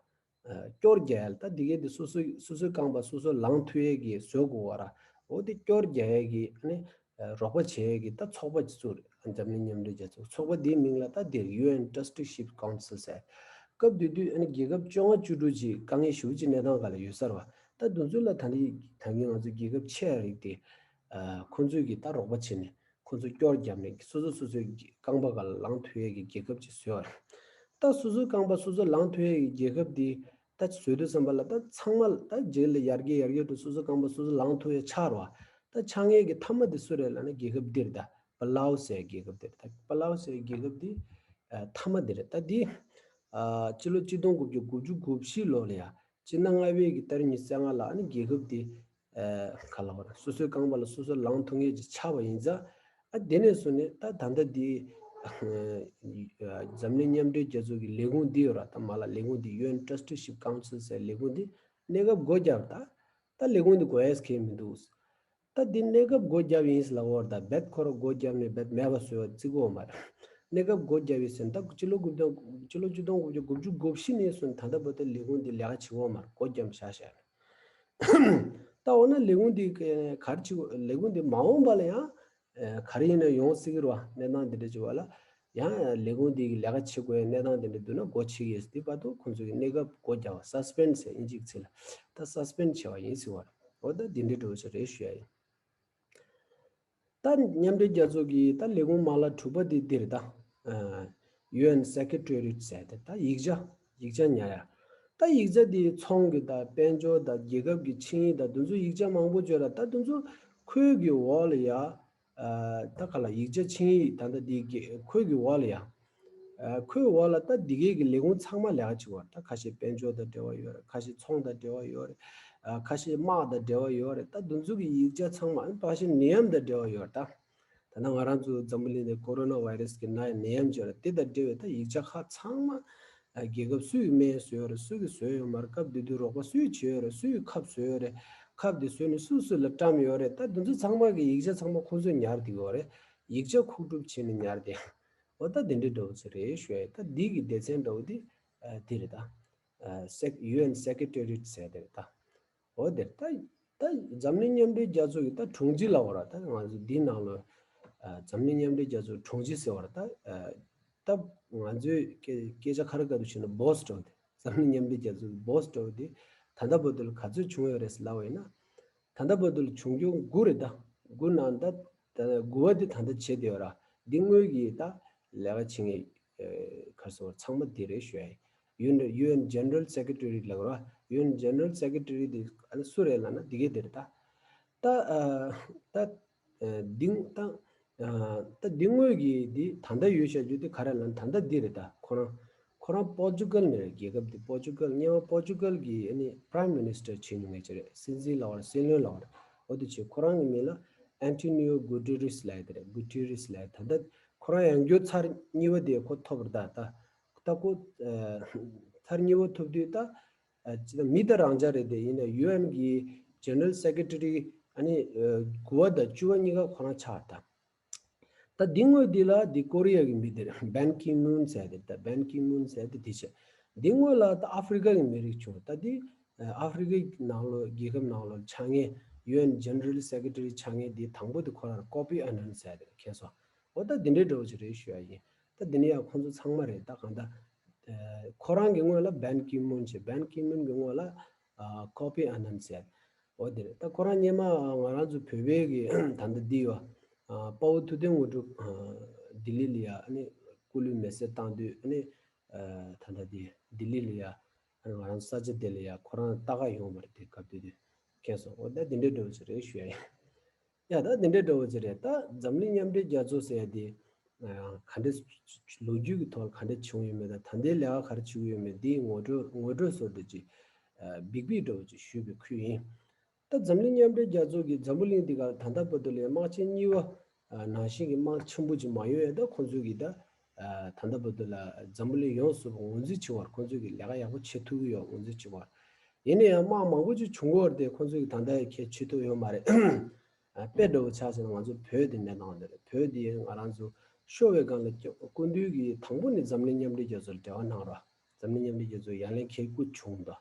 སྐྱོར་རྒྱག་ཡ་ལ་ད་དེ་གའི་དེ་སོ་སོ་སོ་སོའི་རྐང་པ་སོ་སོ་ལངས་ཐུབ་ཡས་ཀྱི་བཟོ་དགོས་པ་ར། འོ་དེ་སྐྱོར་རྒྱག་ཡས་ཀྱི་ཨ་ནི་རོགས་པ་བྱེད་ཡས་ཀྱི་ད་ཚོགས་པ་ཅིག་བཙུགས་རེད། འཛམ་གླིང་མཉམ་འབྲེལ་རྒྱལ་ཚོགས། ཚོགས་པ་དེའི་མིང་ལ་ད་དེར་ཡུ་ཨེན་ཊུ་སི་ཊི་ཤིབ་ཀའུན་སིལ་ཟེར། སྐབས་དེ་དུས་ཨ་ནི་རྒྱལ་ཁབ་བཅོ་ལྔ་བཅུ་དྲུག་ཅིག་དཀའ་ངལ་ཞེ་པོ་ཅིག་གནས་སྟངས་སྒང་ལ་ཡོད་ས་རེད་པ། ད་དེ་ཚོ་ལ་ད་ནི་ད་གིན་ང་ཚོ་རྒྱལ་ཁབ་ཆེ་བ་རིགས་དེ་ཁོང་ཚོས་ཀྱི་ད་རོགས་པ་བྱེད་ནས། ཁོ་ཚོ་སྐྱོར་བརྒྱབ་ནས་སོ་སོ་སོ་སོའི་རྐང་པ་སྒང་ལ་ལངས་ཐུབ་ཡས་ཀྱི་རྒྱལ་ཁབ་ཅིག་བཟོས་པ་རེད། ད་སོ་སོའི་རྐང་པ་སོ་སོ་ལངས་ཐུབ་ཡས་ཀྱི་རྒྱལ་ཁབ་འདི་ད་བཟོས་དུས་ཙམ་པ་ལ་ད་ཚང་མ་ད་རྗེས་ལ་ཡར་རྒྱས་ཡར་རྒྱས་འགྲོ། སོ་སོའི་རྐང་པ་སོ་སོ་ལངས་ཐུབ་ཡས་ཆགས་རེད་པ། ད་ཆགས་མཁན་གྱི་མཐའ་མ་དེ་སུ་རེད་ལབ་ན་རྒྱལ་ཁབ་འདི་རེད། ད་པ་ལའུ་ཟེར་རྒྱལ་ཁབ་འདི་རེད། ད་པ་ལའུ་ཟེར་རྒྱལ་ཁབ་འདི་མཐའ་མ་འདི་རེད། ད་འདི་སྤྱི་ལོ་གཅིག་སྟོང་དགུ་བརྒྱ་དགུ་བཅུ་གོ་བཞི་ལོ་ལ་ཡ། སྤྱི་ཟླ་ལྔ་པའི་གི་ཏ་རིག་ཉི་ཤུ་རྩ་ལྔ་ལ་ཨ་ནི་རྒྱལ་ཁབ་དེ་ག་ལབ་དགོས་རེད། སོ་སོའི་རྐང་པ་ལ་སོ་སོ་ལངས་ཐུབ་མཁན་ཅིག་ཆགས་པ་ཡིན་ཙང་། ཨ་དེ་ནས་བཟུང་ནས་ད་ད་ལྟ་འདི་འཛམ་གླིང་མཉམ་འབྲེལ་རྒྱལ་ཚོགས་ཀྱི་ལས་ཁུངས་འདི་ཡོད་ར། ད་མ་ལ་ལས་ཁུངས་འདི་ཡུ་ཨེན་ཊུ་སི་ཊི་ཤིབ་ཀའུན་སིལ་ཟེར་ལས་ཁུངས་འདི་གནས་སྐབས་སྒོ་བརྒྱབ། ད་ད་ལས་ཁུངས་འདི་དགོས་ཡས་ཁེལ་མི་འདུག་ད་འདི་གནས་སྐབས་སྒོ་བརྒྱབ་ཡིན་ཟེར་ལབ་ཡོད་རེད། ད་རྦད་ཁོ་རང་སྒོ་བརྒྱབ་ནས་རྦད་མེད་པ་བཟོས་པ་བརྩི་གི་ཡོད་མ་རེད། གནས་སྐབས་སྒོ་བརྒྱབ་ཡིན་ཟེར་ན་ད་སྤྱི་ལོ་དགུ་བརྒྱ་སྤྱི་ལོ་གཅིག་སྟོང་དགུ་བརྒྱ་དགུ་བཅུ་གོ་བཞི་ནས་བཟུང་ད་ལྟ་བར་དུ་ལས་ཁུངས་འདི་ལས་ཀ་བྱེད་ཀྱི་ཡོད་མ་རེད། སྒོ་བརྒྱབ་བཞག་བཞག་ནས། ད་འོ་ན་ལས་ཁུངས་འདི་ག་རེ་བྱེད་དགོས། ལས་ཁུངས་འདི་མ་འོངས་པ་ལ་ཡང་ག་རེ་ཡིན་ན་ཡོང་སྲིད་ཀྱི་རེད་པ། གནས་སྟངས་འདི་འདྲ་བྱེད་པ་ལ་ཡང་ལས་ཁུངས་འདི་གི་ལས་ཀ་བྱེད་དགོས་ཡ་གནས་སྟངས་འདི་འདྲ་འདུག་ན་སྒོ་ཕྱེ་གི་ཡོད་ཟེར། དེ་བར་དུ་ཁོང་ཚོ་གི་གནས་སྐབས་སྒོ་བརྒྱབ་པ། སཱ་སི་པེན་ཌི་ཟེར་དབྱིན་ཇིའི་ཚིག་ལ་ད་སཱ་སི་པེན་ཌི་བྱས་པ་ཡིན་ཟེར་བ་རེད། འོ་ད་འདི་འདྲའི་འགྲོ་ས་རེད་ཞུ་ཡ་ཡིན། ད་མཉམ་འབྲེལ་རྒྱལ་ཚོགས་ཀྱི་ད་ལས་ཁུངས་མ་ལག་དྲུག་པ་དེ་འདིར་ད་ཡུ་ཨེན་སེ་ཀེ་ཊེ་རི་ཡེཊ་ཟེར་ཏེ་ད་ཡིག་ཆ་ཡིག་ཆ་ཉར་ཡ། ད་ཡིག་ཆ་དེ་ཚོང་གི་ད་དཔལ་འབྱོར་ད་རྒྱལ་ཁབ་ཀྱི་ཆིངས་ཡིག་ད་དེ་ཚོ་ཡིག་ཆ་མང་པོ་བརྗོད་ལ། ད་དེ་ཚོ་ཁོའི་གི་འོག་ལ་ཡ་ད་ག་ལ་ཡིག་ཆ་ཆིངས་ཡིག་ད་ད་དེ་གི་ཁོའི་གི་འོག་ལ་ཡ། ཨ་ཁོའི་འོག་ལ་ད་འདི་གའི་གི་ལས་ཁུངས་ཚང་མ་ལས་ཀ་བྱེད་པ་རེད། ད་ཁ་ཤས་དཔལ་འབྱོར་དང་འབྲེལ་བ་ཡོད་རེད། ཁ་ཤས་ཚོང་དང་འབྲེལ་བ་ཡོད་རེད། ཨ་ཁ་ཤས་དམག་དང་འབྲེལ་བ་ཡོད་རེད། ད་འདི་ཚོ་གི་ཡིག་ཆ་ཚང་མ། ཨ་ནི་ཕལ་ཆེར་ནད་ཡམས་དང་འབྲེལ་བ་ཡོད་རེད། ད་ད་ནང་ང་རང་ཚོ་འཛམ་བུ་གླིང་འདི་ཀོ་རོ་ན་བྷའི་རེ་སི་གི་ནད་ནད་ཡམས་ཅིག་ཡོད་རེད། དེ་དང་འབྲེལ་བའི་ད་ཡིག་ཆ་ཁག་ཚང་མ། ཨ་རྒྱལ་ཁབ་སུས་སྨན་བཟོས་ཡོད་རེད། སུ་གིས་བཟོས་ཡོད་མ་རེད། སྐབས་དེ་དུས་རོགས་པ་སུས་བྱས་ཡོད་རེད། སུས་ཁབ་བཟོས་ཡོད་རེད། ཁབ་དེ་བཟོས་ནས་སུ་སུ་ལ་བཀྲམ་ཡོད་རེད། ད་འདི་ཚོ་ཚང་མ་གི་ཡིག་ཆ་ཚང་མ་ཁོང་ཚོས་ཉར་བསྡད་ཡོད་རེད། ཡིག་ཆ་ཁུག་དཀྲུག་བྱས་ནས་ཉར་བསྡད། འོ་ད་དེ་འདྲའི་འདྲ་བོ་ཅིག་རེད་ཞུ་ཡ་ཡིན། ད་འདི་གི་སྡེ་ཚན་འདྲ་བོ་འདི་ཨ་འདི་རེད་ད། ཨ་སེག་ཡུ་ཨེན་སེ་ཀེ་ཊེ་རི་ཡེཊ་ཟེར་དེ་རེད་ད། འོ་དེ་རེད་ད། ད་འཛམ་གླིང་མཉམ་འབྲེལ་རྒྱལ་ཚོགས་ཀྱི་ད་དྲུང་ཆེ་ལབ་པ་རེད། ད་ང་ཚོ་འདི་ནང་ལོ་ཨ་འཛམ་གླིང་མཉམ་འབྲེལ་རྒྱལ་ཚོགས་དྲུང་ཆེ་ཟེར་བ་རེད་ད། ཨ་ད་ང་ཚོའི་སྐད་སྐད་ཆ་ཁ་རི་ཁ་ཐུག་བྱས་ན་བྷོ་སི་འདྲ་བོ་དེ། འཛམ་གླིང་མཉམ་འབྲེལ་རྒྱལ་ཚོགས་ཀྱི་བྷོ་སི་འདྲ་བོ་དེ་ད་ལྟ་བར་དུ་ལ་ག་ཚོད་བྱུང་ཡོད་རེད་ཟེར་ལབ་པ་ཡིན་ན། ད་ལྟ་བར་དུ་ལ་བྱུང་རྐྱེན་དགུ་རེད་ད། དགུ་ནང་ད་ད་དགུ་པ་འདི་ད་ལྟ་བྱེད་བསྡད་ཡོད་ར། འདི་དངོས་ཀྱི་ད་ལས་ཀ་བྱེད་མཁན་ཨེ་ག་རེ་ཟེར་བ་ཚང་མ་འདི་རེད་ཞུ་ཡ་ཡིན། ཡུ་ཨེན་ཡུ་ཨེན་ཇེ་ནེ་རལ་སེ་ཀེ་ཊེ་རི་ལབ་ར། ཡུ་ཨེན་ཇེ་ནེ་རལ་སེ་ཀེ་ཊེ་རི་འདི་ཨ་ནི་སུ་རེད་ལབ་ན་འདི་གས་འདི་རེད་ད། ད་ཨ་ད་ཨ་འདི་ད་ཨ་ད་འདི་དངོས་ཀྱི་འདི་ད་ལྟ་ཡོད་བཤད་རྒྱུ་འདི་ག་རེ་ལབ་ན་ད་ལྟ་འདི་རེད་ད། ཁོ་རང་ཁོ་རང་པོར་ཅུ་གལ་ནས་རེད། རྒྱལ་ཁབ་འདི་པོར་ཅུ་གལ། སྔོན་མ་པོར་ཅུ་གལ་གྱི་ཨ་ནི་པ་རའིམ་མི་ནི་སི་ཊར་བྱེད་མྱོང་མཁན་ཅིག་རེད། སྲིད་འཛིན་ལབ་པ་རེད། སྲིད་བློན་ལབ་པ་རེད། འོ་དེ་བྱས། ཁོ་རང་གི་མིང་ལ་ཨན་ཊོ་ནི་ཡོ་གུ་ཏེ་རེས་ལབ་ཡ་དེ་རེད། གུ་ཏེ་རེས་ལབ་ཡ། ད་ལྟ་ཁོ་རང་ཡང་བསྐྱར་ཚར་གཉིས་པ་དེ་ཁོ་ཐོབ་རེད་ད། ད་ད་ཁོ་ཨ་ཚར་གཉིས་པ་ཐོབ་དུས་ད་ཨ་ཅི་ད་མི་ད་རང་འཇགས་རེད་དེ། ཡིན་ན་ཡུ་ཨེན་གྱི་ཇེ་ནེ་རལ་སེ་ཀེ་ཊེ་རི་ཨ་ནི་ཨ་དགུ་པ་དང་བཅུ་པ་གཉིས་ཀ་ཁོ་རང་ཆགས་རེད་ད། ད་འདི་དངོས་འདི་ལ་འདི་ཀོ་རི་ཡ་གི་མི་དེ་རེད། བན་ཀི་མུན་ཟེར་དེ། ད་བན་ཀི་མུན་ཟེར་དེ་དེ་བྱས། འདི་དངོས་ལ་ད་ཨ་ཧྥི་རི་ཀ་གི་མི་རིགས་བྱུང་། ད་འདི་ཨ་ཧྥི་རི་ཀའི་ནང་ལོགས་རྒྱལ་ཁབ་ནང་ལོགས་ཆགས་མཁན་ཡུ་ཨེན་ཇེ་ནེ་རལ་སེ་ཀེ་ཊེ་རི་ཆགས་མཁན་འདི་དང་པོ་དེ་ཁོ་རང་རེད། ཀོ་ཕི་ཨ་ནན་ཟེར་དེ་རེད། མཁྱེན་སོང་ འོ་ད་འདི་འདྲའི་འདྲ་བོ་ཅིག་རེད་ཞུ་ཡ་ཡིན། ད་འདི་ནི་ཡང་ཁོང་ཚོ་ཚང་མ་རེད། ད་གང་ལྟར་ཁོ་རང་གི་ངོས་ལ་བན་ཀི་མུན་བྱས། བན་ཀི་མུན་གྱི་ངོས་ལ་ཨ་ཀོ་ཕི་ཨ་ནན་ཟེར། འོ་དེ་རེད། ད་ཁོ་རང་སྔོན་མ་ང་རང་ཚོ་བོད་པའི་གི་ད་ལྟ་འདི་ཡོད། ཨ་དཔའ་བོ་ཐུབ་བསྟན་དངོས་གྲུབ་ཨ་ལྡི་ལི་ལ་ཡ་ཨ་ནི་སྐུ་ལུས་མེ་སྲེག་བཏང་དུས་ཨ་ནི་ཨ་ད་ལྟ་འདི་ལྡི་ལི་ལ་ཡ་ཨ་ནི་ང་རང་ས་ཆ་དེ་ལ་ཡ་ཁོ་རང་ལྟ་ག་ཡོང་བ་རེད། དེ་སྐབས་དེ་དུས་མཁྱེན་སོང་། འོ་ད་འདི་འདྲའི་འདྲ་བོ་ཅིག་རེད་ཞུ་ཡ་ཡིན། ཡ་ད་འདི་འདྲའི་འདྲ་བོ་ཅིག་རེད། ད་འཛམ་གླིང་མཉམ་འབྲེལ་རྒྱལ་ཚོགས་ཟེར་ཡ་དེ་ཨ་ག་འདྲ་ལོ་རྒྱུས་ཀྱི་ཐོག་ལ་ག་འདྲ་བྱུང་ཡོད་མེད་དང་ད་ལྟའི་ལས་ཀ་ག་རེ་བྱེད་ཀྱི་ཡོད་མེད་དེའི་ངོ་སྤྲོད་ངོ་སྤྲོད་བཟོ་འདྲ་ཅིག་ཨ་འབིག་འབིག་འདྲ་བོ་ཅིག་ཞུས་པའི་ཁུལ་ཡིན། ད་འཛམ་གླིང་མཉམ་འབྲེལ་རྒྱལ་ཚོགས་ཀྱིས་འཛམ་བུ་གླིང་འདི་གར་ད་ལྟ་བར་དུ་ལ་དམག་ཆེན་གཉིས་པ་ཨ་ནང་བཞིན་གྱི་དམག་ཆེན་པོ་ཅིག་མ་ཡོང་ཡ་ད་ཁོང་ཚོས་ཀྱིས་ད་ཨ་ད་ལྟ་བར་དུ་ལ་འཛམ་བུ་གླིང་ཡོངས་སུ་ངོས་འཛིན་བྱེད་པར་ཁོང་ཚོས་ཀྱིས་ལས་ཀ་ཡག་པོ་བྱེད་ཐུབ་ཀྱི་ཡོད། ངོས་འཛིན་བྱེད་པར། ཡིན་ན་ཡང་དམག་མང་པོ་ཅིག་བྱུང་གི་ཡོད་རེད་དེ་ཁོང་ཚོས་ཀྱིས་ད་ལྟ་ཡང་ཁས་འཆེ་ཐུབ་ཡོད་མ་རེད། ཨ་དཔེ་འདྲ་བོ་ཆགས་ཟིན་ན་ང་ཚོ་བོད་འདི་གནས་སྟངས་འདི་རེད། བོད་འདི་ང་རང་ཚོ་ཤོར་བའི་སྒང་ལ་སྐྱོ་སྐུ་མདུན་གྱིས་དང་པོ་ནས་འཛམ་གླིང་མཉམ་འབྲེལ་རྒྱལ་ཚོགས་ལ་འབྲེལ་བ་གནང་རོགས། འཛམ་གླིང་མཉམ་འབྲེལ་རྒྱལ་ཚོགས་ཡ་ལན་ཁྱེད་སྐུ་བྱུང་དང་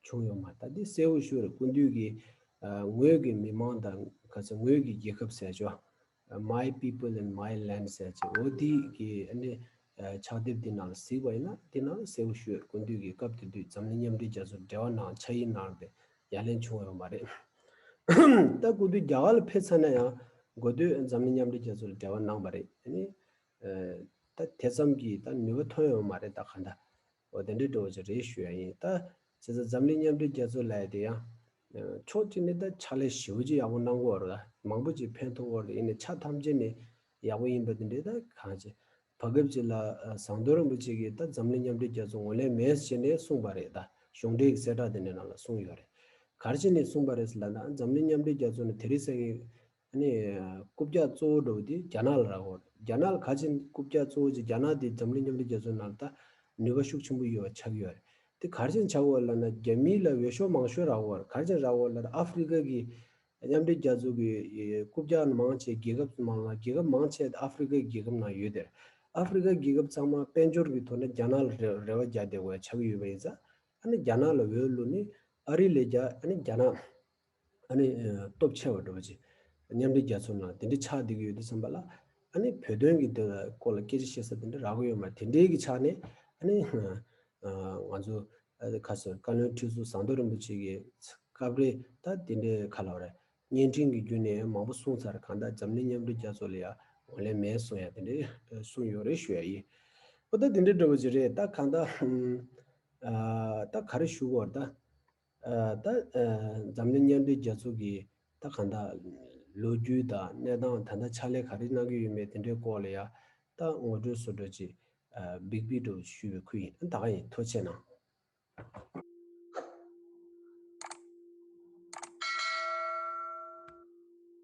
བྱུང་ཡོད་མ་རེད། ད་འདི་གསལ་པོ་ཞུ་རེད། སྐུ་མདུན་གྱིས་ཨ་ངོས་ཀྱི་མི་མང་དང་ག་ཚོད་ངོས་ཀྱི་རྒྱལ་ཁབ་ཟེར་ཆོག My people and my land ཟེར་ཆོག་འོ་དེ་གི་ཨ་ནི་ཨ་ཕྱག་དེབ་འདི་ནང་ལ་གཟིགས་པ་ཡིན་ན་འདི་ནང་ལ་གསལ་པོ་ཞུ་ཡོད། སྐུ་མདུན་གྱིས་སྐབས་དེ་དུས་འཛམ་གླིང་མཉམ་འབྲེལ་རྒྱལ་ཚོགས་འབྲེལ་བ་གནང་ཕྱག་ཡིག་གནང་སྟེ་ཡ་ལན་བྱུང་ཡོད་མ་རེད། ད་སྐུ་མདུན་རྒྱ་གར་ལ་ཕེབས་ཚར་ན་ཡང་འགོ་སྟོད་འཛམ་གླིང་མཉམ་འབྲེལ་རྒྱལ་ཚོགས་ལ་འབྲེལ་བ་གནང་བ་རེད། ཨ་ནི་ཨ་ད་དེ་ཙམ་གྱིས་ད་ནུས་པ་ཐོན་ཡོད་མ་རེད། ད་གང་ལྟར། འོ་དེ་འདྲའི་འདྲ་བོ་ཅིག་རེད་ཞུ་ཡ་ཡིན། ད་བྱས་ཙང་འཛམ་གླིང་མཉམ་འབྲེལ་རྒྱལ་ཚོགས་ལབ་ཡ་དེ་ཡང་ཨ་ཕྱོགས་གཅིག་ནས་ད་ཕྱག་ལས་ཞེ་པོ་ཅིག་ཡག་པོ་གནང་གི་ཡོད་རེད། མང་པོ་ཅིག་ཕན་ཐོགས་ཡོད་རེད། ཡིན་ནའི་ཆ་ཐམས་ཅད་ནས་ཡག་པོ་ཡིན་པ་དེ་འདྲའི་ད་གང་ཅི་བར་སྐབས་ཅིག་ལ་ཨ་ཟམ་གདོང་རིན་པོ་ཆེ་གིས་ད་འཛམ་གླིང་མཉམ་འབྲེལ་རྒྱལ་ཚོགས་ངོས་ལེན་མེད་ཟེར་ནས་གསུངས་པ་རེད། ད་གཞུང་འབྲེལ་གྱི་གསལ་བསྒྲགས་དེ་འདྲའི་ནང་ལ་གསུངས་ཡོད་རེད། ག་རེ་བྱས་ནས་གསུངས་པ་རེད་ཟེར་ལབ་ན་འཛམ་གླིང་མཉམ་འབྲེལ་རྒྱལ་ཚོགས་ནས་དེ་རིང་སང་གི་ཨ་ནི་རྐུབ་བཀྱག་གཙོ་བོ་འདྲ་བོ་དེ་རྒྱ་ནག་ལ་རག་གི་ཡོད་རེད། རྒྱ་ནག་ལ་ག་རེ་བྱས་ནས་རྐུབ་བཀྱག་གཙོ་བོ་ཅིག་རྒྱ་ནག་དེ་འཛམ་གླིང་མཉམ་འབྲེལ་རྒྱལ་ཚོགས་ནང་ལ་ད་ནུས་པ་ཤུགས་ཆེན་པོ་ཡོད་པ་ཆགས་ཀྱི་ཡོད་རེད། དེ་ག་རེ་བྱས་ནས་ཆགས་ཀྱི་ཡོད་ལབ་ན་རྒྱ་མི་ལ་འོས་ཤོག་མང་ཤོས་རག་གི་ཡོད་རེད། ག་རེ་བྱས་ནས་རག་གི་ཡོད་ལབ་ན་ཨ་ཧྥི་རི་ཀ་གི་མཉམ་འབྲེལ་རྒྱལ་ཚོགས་ཀྱི་རྐུབ་བཀྱག་མང་ཆེ་རྒྱལ་ཁབ་མང་ལ་རྒྱལ་ཁབ་མང་ཆེ་ཨ་ཧྥི་རི་ཀའི་རྒྱལ་ཁབ་ནང་ཡོད་དེ། ཨ་ཧྥི་རི་ཀའི་རྒྱལ་ཁབ་ཚང་མ་དཔལ་འབྱོར་གྱི་ཐོག་ནས་རྒྱ་ནག་ལ་རེ་རེ་བ་རྒྱག་བསྡད་དགོས་ཡ་ཆགས་ཀྱི་ཡོད་པ་ཡིན་ཙང་། ཨ་ནི་རྒྱ་ནག་ལ་འོས་བླུགས་ནས་ཨ་རི་ལས་རྒྱ་ཨ་ནི་རྒྱ་ནག་ཨ་ནི་ཨ་སྟོབས་ཆེ་བ་འགྲོ་བ་ཅིག་མཉམ་འབྲེལ་རྒྱལ་ཚོགས་ནང་དེ་འདྲ་ཆགས་བསྡད་ཀྱི་ཡོད་དུས་ཙམ་པ་ལ་ཨ་ནི་བོད་དོན་གྱི་དེ་སྐོར་ལ་སྐད་ཆ་བཤད་ས་དེ་འདྲ་རག་གི་ཡོད་མ་རེད། དེ་འདྲའི་གི་ཆ་ནས་ཨ་ནི་ཨ་ང་ཚོ་ཨ་ཁ་སང་བཀའ་བློན་ཁྲི་ཟུར་ཟམ་གདོང་རིན་པོ་ཆེ་གི་སྐབས་རེ་ད་དེ་འདྲའི་ཁ་ལ་བ་རེད། བརྙན་འཕྲིན་གྱི་བརྒྱུད་ནས་མང་པོ་གསུངས་ཚར། གང་ལྟར་འཛམ་གླིང་མཉམ་འབྲེལ་རྒྱལ་ཚོགས་ལ་ཡང་ངོས་ལེན་མེད་གསུང་ཡ་དེ་འདྲའི་གསུངས་ཡོད་རེད་ཞུ་ཡ་ཡིན། ཨོ་ད་དེ་འདྲའི་འདྲ་བོ་ཅིག་རེད། ད་གང་ལྟར་ཨ་ད་ག་རེ་ཞུ་དགོས་རེད་ད། ཨ་ད་ཨ་འཛམ་གླིང་མཉམ་འབྲེལ་རྒྱལ་ཚོགས་ཀྱི་ད་གང་ལྟར་ལོ་རྒྱུས་དང་གནས་སྟངས་ད་ལྟ་ཕྱག་ལས་ག་རེ་གནང་གི་ཡོད་མེད་དེ་འདྲའི་སྐོར་ལ་ཡང་ད་ངོ་སྤྲོད་བཟོ་འདྲ་ཅིག་ཨ་འབིག་འབིག་འདྲ་བོ་ཞུས་པའི་ཁུལ་ཡིན། ད་ག་ཡིན། ཐུགས་རྗེ་གནང་།